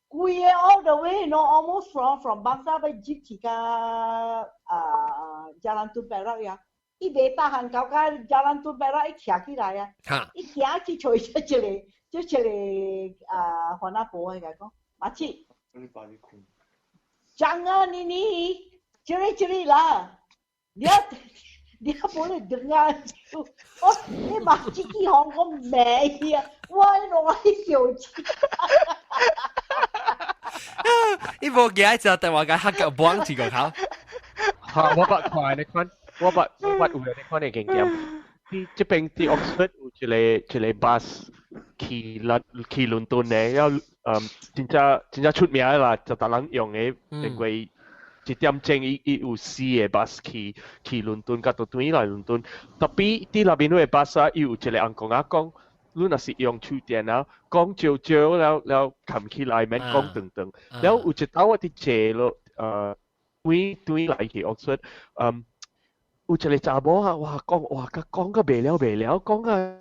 S2: 規个 all the way no almost from Bangsar 欲入去甲啊 Jalan Tun Perak 呀。伊袂 tahan 到甲 Jalan Tun Perak 伊徛起來啊，伊行去揣一個，就一個啊番仔婆的共講，Makcik， jangan ini jerit-jerit lah. Dia dia boleh dengar. 我你makcik 去予我罵伊啊，我攏愛笑死。
S1: 伊無記得就電話共黑腳綁住個口。
S5: 嚇！我捌看你看，我捌我捌有你看的經驗。佇這邊佇 Oxford 有一個一個 bus 去倫去倫敦的，了嗯真正真正出名的啦，就逐人用的，因為一點鐘伊伊有四个 bus 去去倫敦，佮倒轉來倫敦。Tapi 佇內面彼个 bus 啊，伊有一個翁公仔講，你若是用手電啊，講少少了了冚起來，免講長長。了有一擺我佇坐落，呃，轉轉來去 Oxford，嗯，有一個查某啊，哇講哇，佮講個袂了袂了，講個。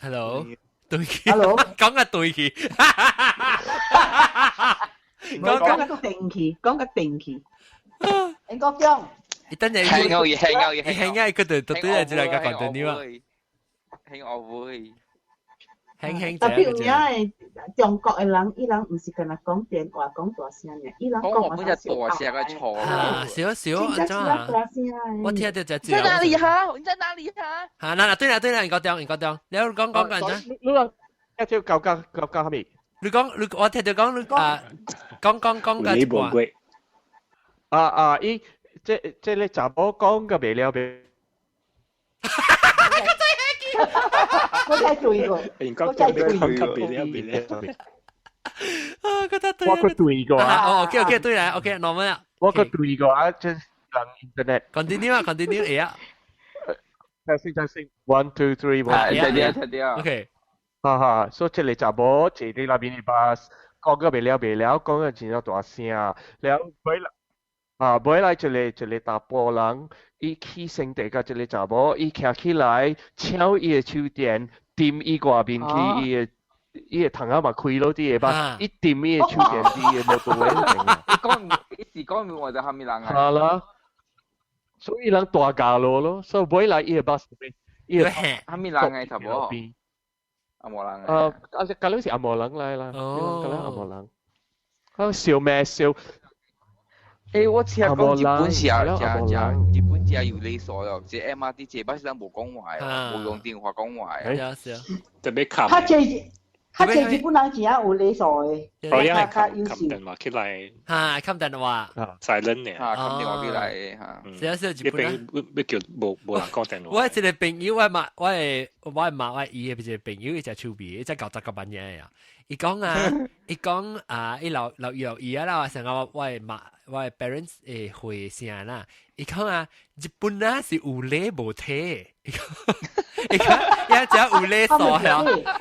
S1: Hello，對去
S2: ，Hello，
S1: 講個對去，
S8: 講個定去，講個定去。
S2: 應該講，
S1: 伊等陣，
S6: 輕歐輕歐
S1: 輕歐，佢就對對就來個講電話。
S6: 輕歐會。
S1: 輕輕
S8: Tapi 有影中國的人，伊人毋是干焦講電話講大聲爾，伊人講
S6: 話本就大聲個錯。
S1: 啊，少少
S8: 安怎啊？
S1: 我聽到就
S6: 在哪裡哈？你在哪裡哈？
S1: 嚇，嗱嗱，對啦對啦，應該中應該中，你講講講緊。
S5: 你話一條舊舊舊舊係咪？
S1: 你講你我聽到講你啊，講講講個
S9: 你無過。
S5: 啊啊！伊這這個查某講個袂了袂。
S2: 我真對過，
S9: 我真對過。
S1: 啊，個對
S5: 我個對過啊！
S1: 哦，OK OK，對啦，OK，normal 啦。
S5: 我個對過啊，真人 internet。
S1: Continue 啊，continue 會啊。
S5: 睇先睇先，one two three one。
S6: 睇啲睇啲啊。
S1: OK。
S5: 哈哈，所以這個查某坐佇內面的 bus，講個袂了袂了，講個真正大聲，了尾來啊，尾來一個一個查埔人，伊起身地佮這個查某，伊徛起來搶伊的手電，掂伊外面去，伊的伊的窗仔嘛開落佇個吧，伊掂伊的手電佇伊的摩托的邊。
S6: 伊講伊是講話就蝦米人啊？
S5: 係啦，所以人大架路咯，所以尾來伊的 bus 伊的
S6: 蝦米人嘅查某？紅毛人
S5: 啊，啊，嗰陣是紅毛人來啦，嗰陣紅毛人，啊笑咩笑？
S6: 欸，我聽講日本是啊，誠誠日本誠有禮數咯，這 MRT 這擺是人無講話的，無用電話講話的。
S1: 是啊是啊，
S9: 特別冚。
S2: 較濟較濟日本人真正有禮數的，
S9: 哦，因為冚冚電話起來。
S1: 嚇，冚電話。
S9: silent 呢？
S6: 嚇，冚電話起來嚇。
S1: 是啊是啊，日本人。
S9: 欲叫無無人講電話。
S1: 我一個朋友，我媽我的我媽我伊的一個朋友，伊食手臂，伊才90個萬年啊。伊講啊，伊講啊，伊留留留意啊啦，成個我的媽我的 parents 會回聲啦。伊講啊，日本啊是有禮無體。伊講一隻有禮數係，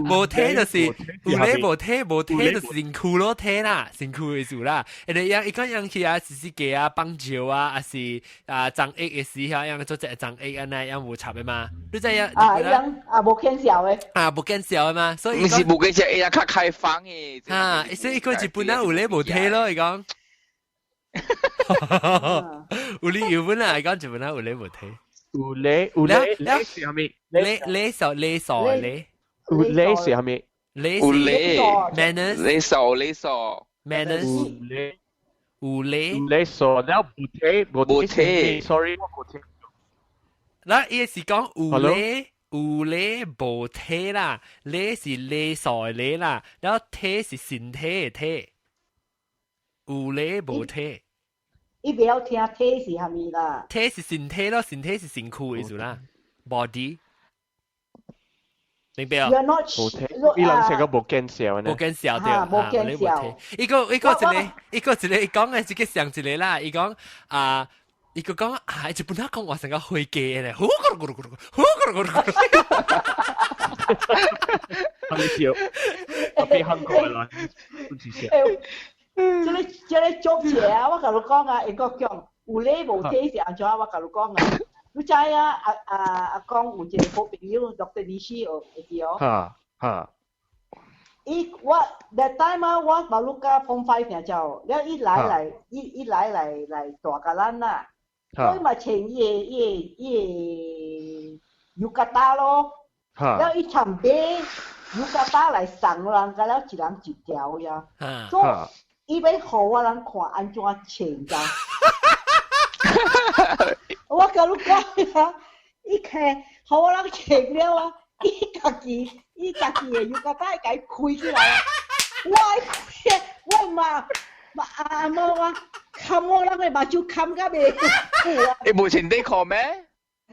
S1: 無體就是有禮無體，無體就是身軀咯體啦，身軀的意思啦。因為伊講樣去啊，是是雞啊，放尿啊，還是啊張液的時候，樣做隻張液按呢，樣無插的嘛？你知影？
S2: 啊，樣啊無見笑的。
S1: 啊，無見笑的嘛，所以
S6: 毋是無見笑，會較開放的。
S1: 啊，所以伊講日本人有禮無體咯，伊講。有理有本啊，伊講日本人有禮無體。
S5: 有禮有禮禮是啥物？
S1: 禮禮數禮數禮。
S5: 有禮是啥物？
S1: 禮
S6: 有禮
S1: manners
S6: 禮數禮數
S1: manners
S5: 禮
S1: 有禮
S5: 禮數了無體無體，sorry 我無聽。
S1: 嗱，伊是講有禮有禮無體啦，禮是禮數的禮啦，然後體是身體的體，有禮無體。
S2: 伊袂曉聽體是啥物啦？
S1: 體是身體咯，身體是身軀意思啦，body。明白啊？
S5: 無體，伊人成個無見笑呢。
S1: 無見笑對，
S2: 無見笑。
S1: 伊個伊個一個，伊個一個，伊講的這個上一個啦，伊講啊，伊個講啊，日本仔講話成個飛機咧，呼咕嚕咕嚕咕嚕，呼咕嚕咕嚕咕嚕。
S5: 你笑，特別香港人，唔是笑。
S2: 這個這個足者啊，我共你講啊，會閣講有禮無體是按怎？我共你講啊，你知啊？阿阿阿公有一個好朋友，Dr. 李希會記哦。
S5: 哈哈。
S2: 伊我 that time 啊，我馬路甲 Form 5 爾走，了伊來來，伊伊來來來蹛共咱啦，所以嘛穿伊的伊的伊的 yukata 咯，了伊參買 yukata 來送人，共了一人一條呀，所以伊欲予我人看按怎穿咋。我共你講啊，伊看予我人穿了啊，伊家己伊家己的 yukata 會共伊開起來，我我嘛嘛阿媽我冚我人的目睭冚甲袂久啊！
S6: 伊無穿底褲咩？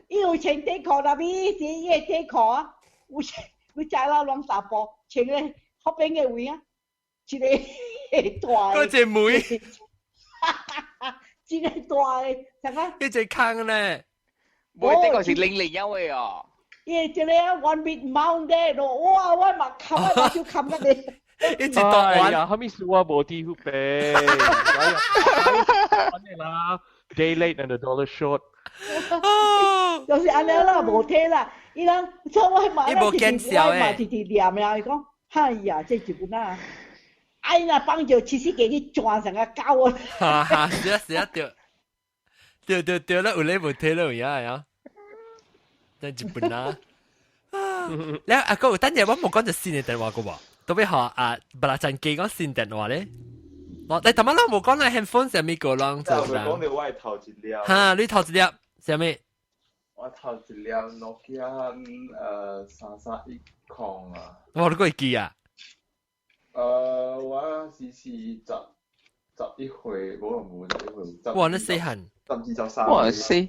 S2: 伊有穿底褲，但是伊是伊的底褲啊，有穿你知啦，攏查埔穿咧後邊的位啊，一個大
S1: 的，嗰隻妹，
S2: 一個大的，啥個？
S1: 一隻坑咧，
S6: 無這個是零零一的哦。
S2: 伊這個 one big mound 咯，哇！我嘛冚啊，目睭冚甲袂。
S1: 一直讀完。
S5: 哎呀，後面是我無佇彼邊。啦，day late and a dollar short。
S2: 就是按呢啦，無體啦。伊人所以我嘛，
S1: 伊無見笑
S2: 嘛，直直念呀，伊講，哎呀，這日本仔，哎若放尿七十幾去轉成個狗啊！
S1: 哈哈，是啊是啊，對，對對對啦，有禮無體了有影啊，在日本啊。了阿哥，等陣我無講隻新的電話個無，特別好啊，不啦，陣記講新電話咧。我你頭先攏無講啦，handphone 啥物個攏做
S4: 啦？我講到我係頭一粒。
S1: 哈，你頭一粒啥物？
S4: 我頭一粒 Nokia 3310啊。
S1: 哇，你閣會記啊？
S4: 我是11歲，無無11歲。
S1: 哇，你細漢。
S4: 12、13。
S6: 哇，細。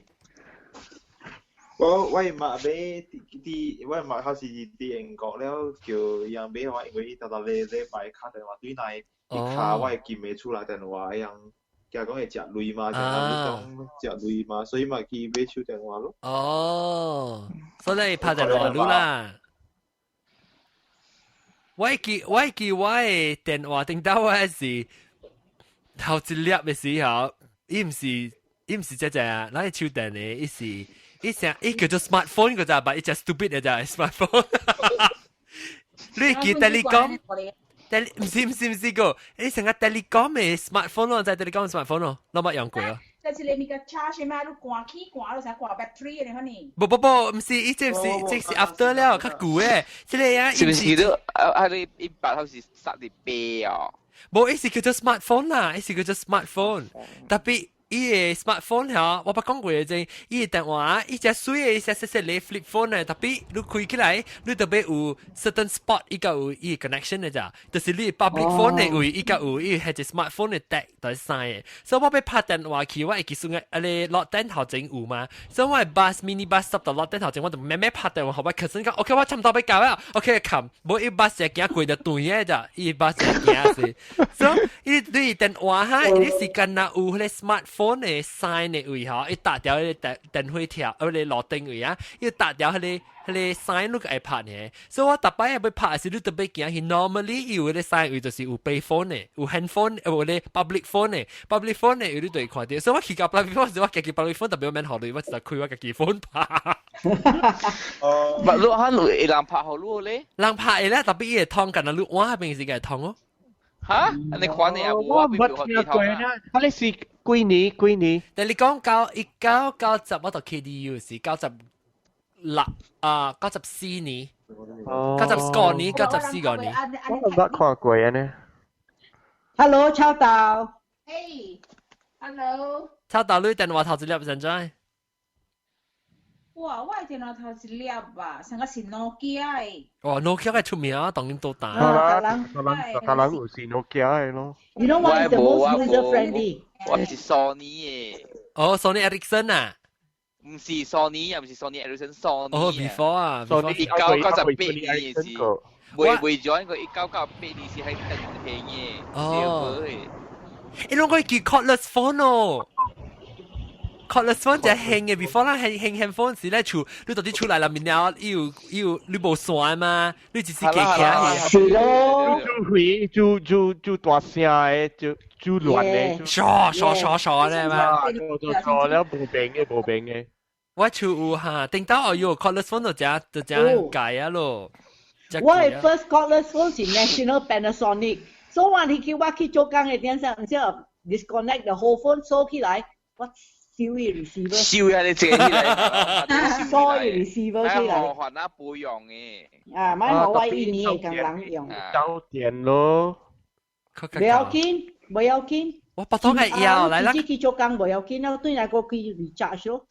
S4: 我我媽買佇我媽還是佇英國了，叫伊人買我，因為伊逐逐禮禮拜敲電話對來，伊敲我會撳袂出來電話，伊人驚講會食鐳嘛，就講食鐳嘛，所以嘛去買手電話咯。
S1: 哦，所以拍電話嚕啦。我會記我的電話頂到我是頭一粒的時候，伊毋是這隻，咱的手電的，伊是伊成伊叫做 smartphone 個咋，吧？伊隻 stupid 的隻 smartphone。你記得你講？tele 毋是毋是毋是個，你成個 telecom 的 smartphone 咯，在 telecom smartphone 咯，攏捌用過啊？
S11: 就是你物個 charge 嘛，你關起關了才關 battery 的可能。
S1: 不不不，毋是，伊這毋是，這是 after 了，較舊的，這個啊，
S6: 是毋是叫做啊啊？你一百頭是塞佇背哦？
S1: 無，伊是叫做 smartphone 啦，伊是叫做 smartphone，特別。伊个 smartphone 吼，我捌講過的這，伊个電話，伊隻水的，伊隻細細个 flip phone 的，特別你開起來，你特別有 certain spot，伊個有伊個 connection 的咋，就是你 public phone 的位，伊個有伊係隻 smartphone 的 tag 來 sign 的，所以我欲拍電話去，我會記算個，啊你落電頭前有嘛？所以我 bus mini bus stop 到落電頭前，我就慢慢拍電話，予我 cousin 講，OK，我差不多欲到啦，OK，冚，無伊 bus 會行過就斷的咋，伊 bus 會行是，所以伊對電話哈，你是敢若有彼個 smartphone。phone 嘅 sign 嘅位吼，伊搭掉迄個電電火條，你路燈位啊，伊搭掉彼個 sign 你個會拍呢。所以我逐擺欲拍時，你特別驚，佢 normally 有迄個 sign 位就是有 pay phone 嘅，有 handphone，有咧 public phone 嘅，public phone 嘅有你就會看到。所以我去到 public phone 時，我家己 public phone 特別免予鐳，我直接開我家己 phone 拍。
S6: 哦，唔，你可能會人拍予你咧？
S1: 人拍嘅咧，特別伊會通，敢若你換彼邊時會通哦。
S6: 嚇？你看你啊，
S5: 我唔捌聽過啦。啊，你是幾年？幾年？
S1: 但你講到1990，我讀 KDU 是96啊，94年，95年，94個年。
S5: 我唔捌看過啊呢。
S2: Hello，臭豆。
S11: Hey，Hello。
S1: 臭豆，你電話頭一粒怎樣？
S11: 哇！我的電話頭一粒啊，上個是 Nokia 的。
S1: 哦，Nokia 嘅出名啊，當然都大。
S5: 大人，大人，大人有是 Nokia 的咯。
S2: You know what is the most user friendly？
S6: 我是 Sony 的。
S1: 哦，Sony Ericsson 啊？
S6: 唔是 Sony，又唔是 Sony Ericsson，Sony。
S1: 哦，before 啊
S6: ，Sony 1998年是，未未 join 過1998年是喺鄧興嘅。
S1: 哦。你攏講叫 cordless phone 哦。cordless phone 就興嘅，before 咱興興 handphone 時咧，厝你到底出來啦，面了有有你無線嘛？你只是加起。
S2: 是咯。
S5: 做會做做做大聲嘅，做做亂嘅。
S1: 傻傻傻傻咧嘛。
S5: 做做了無平嘅，無平嘅。
S1: 我厝有哈，頂到哦喲，cordless phone 就正就正解啊咯。
S2: 我嘅 first cordless phone 是 National Panasonic，所以我你叫我去做工嘅點上，之後 disconnect the whole phone 收起來，我燒伊 receiver。
S6: 燒啊！你借起來。
S2: 收伊 receiver 起來。
S6: 我還那不用嘅。
S2: 啊，買我我一年嘅工人用。
S5: 交電咯。
S2: 不要緊，不要緊。
S1: 我普通係要來啦。
S2: 自己去做工不要緊，我對來個去 recharge 咯。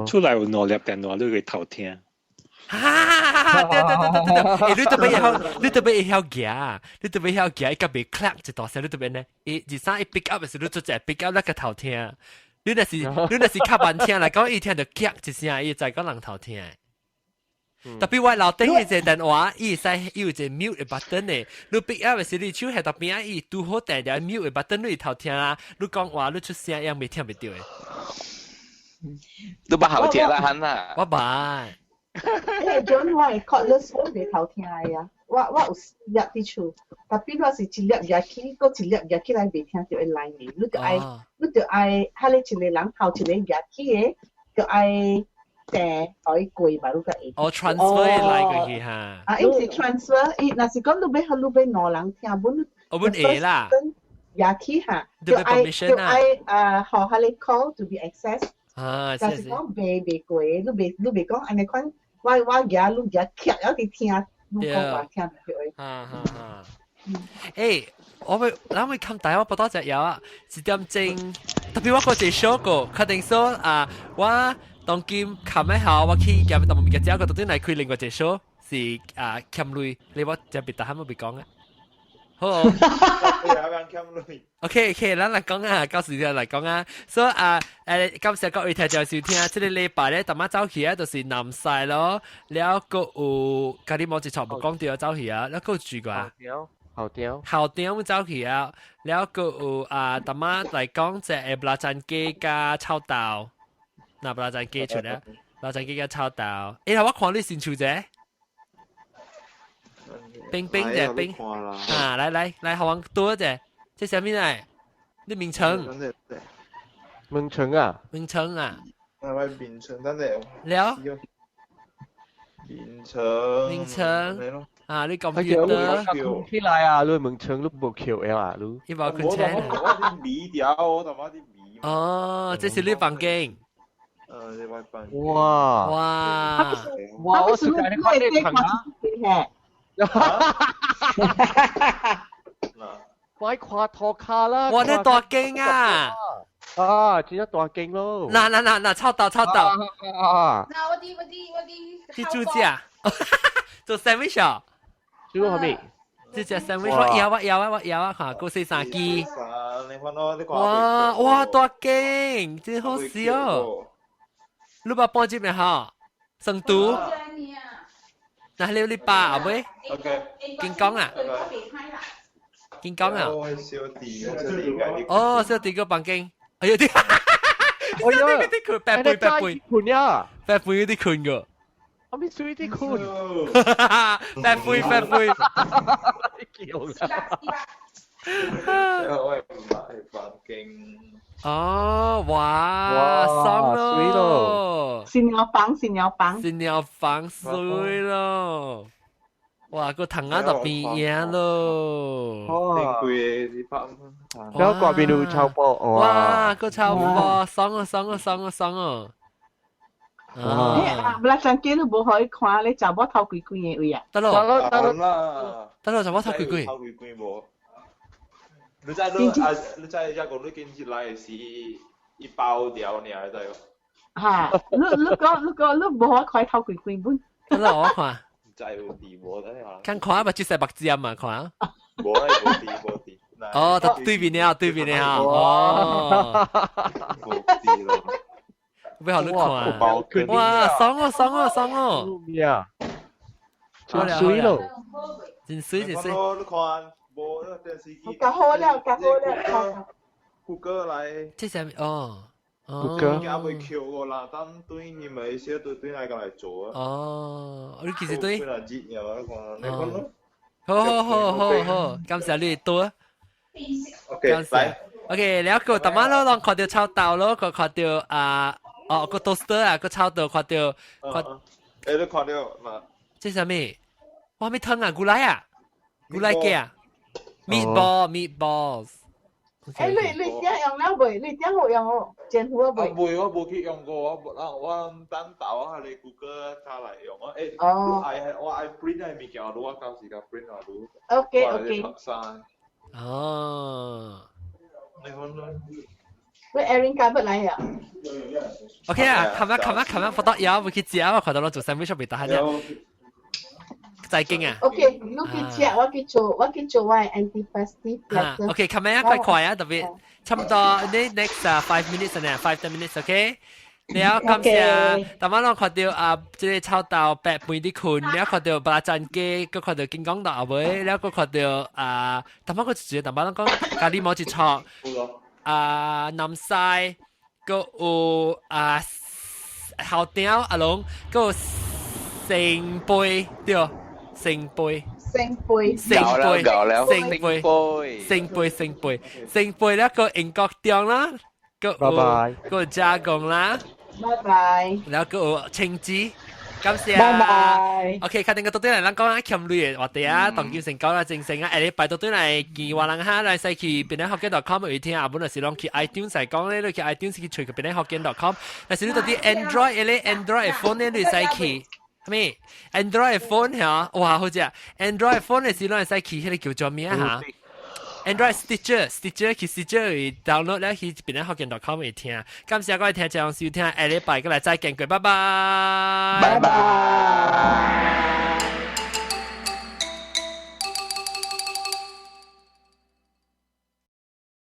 S9: 出來有兩粒電話，你會偷聽。
S1: 哈！對對對對對對，你特別會曉，你特別會曉行，你特別曉行，伊個袂 clack 一大聲，你特別呢，伊二三伊 pick up 的時，你做隻 pick up 那個偷聽。你若是較慢聽來講，伊聽著咔一聲，伊就講人偷聽。特別我樓頂一個電話，伊會使伊有一個 mute 的 button 的，你 pick up 的時，你手喺特邊啊，伊拄好彈條 mute 的 button，你偷聽啊，你講話你出聲，伊未聽袂著的。
S6: 你捌後聽啦，漢啦。
S1: 我捌。
S8: 誒，John，我係 cordless phone 袂偷聽的啊，我有四粒佇厝，特別我是一粒舉起，閣一粒舉起來袂聽著的 line 的，你著愛，彼個一個人頭一個舉起的，就愛訂予伊過吧，你才會。
S1: 哦，transfer 來過去哈。
S8: 啊，伊是 transfer，伊若是講你欲你欲兩人聽，本
S1: 我本會啦。
S8: 舉起哈，就愛啊，予彼個 call to be access。
S1: 啊，
S8: 但是講袂過，你袂講按呢款。我舉你舉徛了佇聽，你講話聽袂著的。
S1: 哈哈哈。誒，我會，咱會看大我不多隻有啊，1點鐘，特別我個一個小個，確定說啊，我當今看咩好，我去夾當物件食個，到底來開另外一個 show 是啊欠鐳，你我這別大漢冇別講啊。好。OK OK，咱來講啊，到時就來講啊。所以啊，感謝各位聽眾收聽。這個禮拜咧，逐擺走去啊，就是南西咯，了閣有，家己冇一錯無講著走去啊，了閣有住過啊。
S5: 後雕，
S1: 後雕走去啊，了閣有啊，逐擺來講這個蚵仔煎雞佮臭豆，那蚵仔煎雞出來，蚵仔煎雞佮臭豆。欸，我看你新厝者。冰冰者冰啊！來來來，好往多者，這啥物來？你名稱？
S5: 名稱啊？
S1: 名稱啊？
S4: 啊，我名稱等下。
S1: 了。
S4: 名稱。
S1: 名稱。啊，你 computer。
S5: 起來啊！你名稱你無扣的啊？你。
S1: 伊無扣錢。
S4: 我啲米條，我他媽啲米。
S1: 哦，這是你房間。
S4: 你我房間。
S5: 哇！
S1: 哇！
S5: 哇！我是你看你床啊。我看塗跤啦！
S1: 我咧大間啊！
S5: 啊，真正大間咯！
S1: 嗱嗱嗱嗱，臭豆臭豆！
S5: 啊！
S11: 嗱，我啲
S1: 去煮食，做 sandwich 啊？
S5: 煮啥物？
S1: 這隻 sandwich 我要啊要啊我要啊，看夠洗衫機。哇哇大間，真好食哦！你把搬入來哈，成都。那你你爸阿妹？
S4: OK。
S1: 健講啊？健講啊？
S4: 我小弟，
S1: 哦，小弟個房間。哎呀啲，哎呀啲困白背白背
S5: 困呀，
S1: 白背啲困個，
S5: 我咪水啲困，
S1: 白背白背，
S5: 叫
S4: 我係唔係房間。
S1: 哦，哇，爽咯！
S8: 新鳥房，新鳥房，
S1: 新鳥房水咯！哇，個藤仔就變嘢咯！
S4: 頂貴是拍，
S5: 然後嗰邊有超波，
S1: 哇，個超波，爽啊爽啊爽啊爽啊！
S8: 啊，不啦，上街都無可以看，你查某頭鬼鬼的位啊？
S1: 得咯，
S4: 得啦，
S1: 得咯，查某頭鬼鬼。
S4: 頭鬼鬼無。你知你啊？你知一個你見入來是一包掉爾，知無？
S8: 嚇！你講你無可看頭鬼鬼本。
S1: 得咯，我看。
S4: 唔知有啲無得啊。
S1: 看看嘛，就是目尖嘛，看。
S4: 無啦，無啲無啲。
S1: 哦，就對面了，對面了。哦。
S4: 無啲咯。
S1: 要好你看。哇，爽哦，爽哦，爽哦。
S5: 咩啊？真水咯！
S1: 真水真水。
S4: 你看。無那電視機。
S8: 較好了，較好了。
S4: 谷歌來。
S1: 這啥物？哦。
S5: 谷歌。
S4: 也未扣過啦，當對你們一些對對來講來做啊。
S1: 哦，你其實對。
S4: 對啦，熱呀，我看，你看咯。
S1: 好好好好好，感謝你多。
S4: OK，來。
S1: OK，了個逐晚咯，攏看到臭豆咯，個看到啊，哦個 toaster 啊，個臭豆看到，看。
S4: 欸，你看到嘛？
S1: 這啥物？我咪湯啊，牛奶啊，牛奶雞啊。Meatball, meatballs。
S8: 欸，你點用了未？你點好用哦？煎好未？
S4: 未，我無去用過，我無啦，我等豆我喺谷歌卡來用啊。欸，我愛 print 的物件，我到時間 print 啊，你。
S8: OK OK。
S1: 哦。
S4: 你看啦。
S8: 喂，Erin 今日來啊
S1: ？OK 啊，琴日琴日琴日發得有，會去食啊，看到我做 sandwich 未得閒啫。再見啊
S8: ！OK，你去食，我去做，我去做我的 antipasti
S1: platter。 OK，琴日一快快啊，特別差唔多，你 next 5 minutes 呢， 5-10 minutes，OK？了感謝，逐擺攏看到啊，這個臭豆白飯佇睏，了看到白斬雞，閣看到金剛豆後尾，了閣看到啊，逐擺閣一個，逐擺攏講咖喱毛一撮，啊南西，閣有啊後頂阿龍，閣有聖杯對。聖杯，
S8: 聖杯，
S1: 聖杯，聖杯，聖杯，聖杯，聖杯咧個英國中啦，個
S5: 有
S1: 個加工啦，
S8: 拜拜，
S1: 然後個青子，感謝，
S8: 拜拜。
S1: OK，確定個到底嚟，咱講啊，欠類的話題啊，當今成交啦，精神啊，下禮拜到底來見我人哈，來使去邊咧福建 .com 有聽啊，本來是攏去 iTunes 嚟講咧，你去 iTunes 去揣個邊咧福建 .com，但是你到底 Android 咧，Android phone 咧，你使去。咩？Android phone 嚇，哇好正！Android phone 嘅時，咱會使去彼個叫做咩嚇？Android Stitcher，Stitcher 去 Stitcher download 咧，去邊咧福建 .com 會聽。感謝各位聽眾收聽，下禮拜閣來再見過，拜拜。
S6: 拜拜。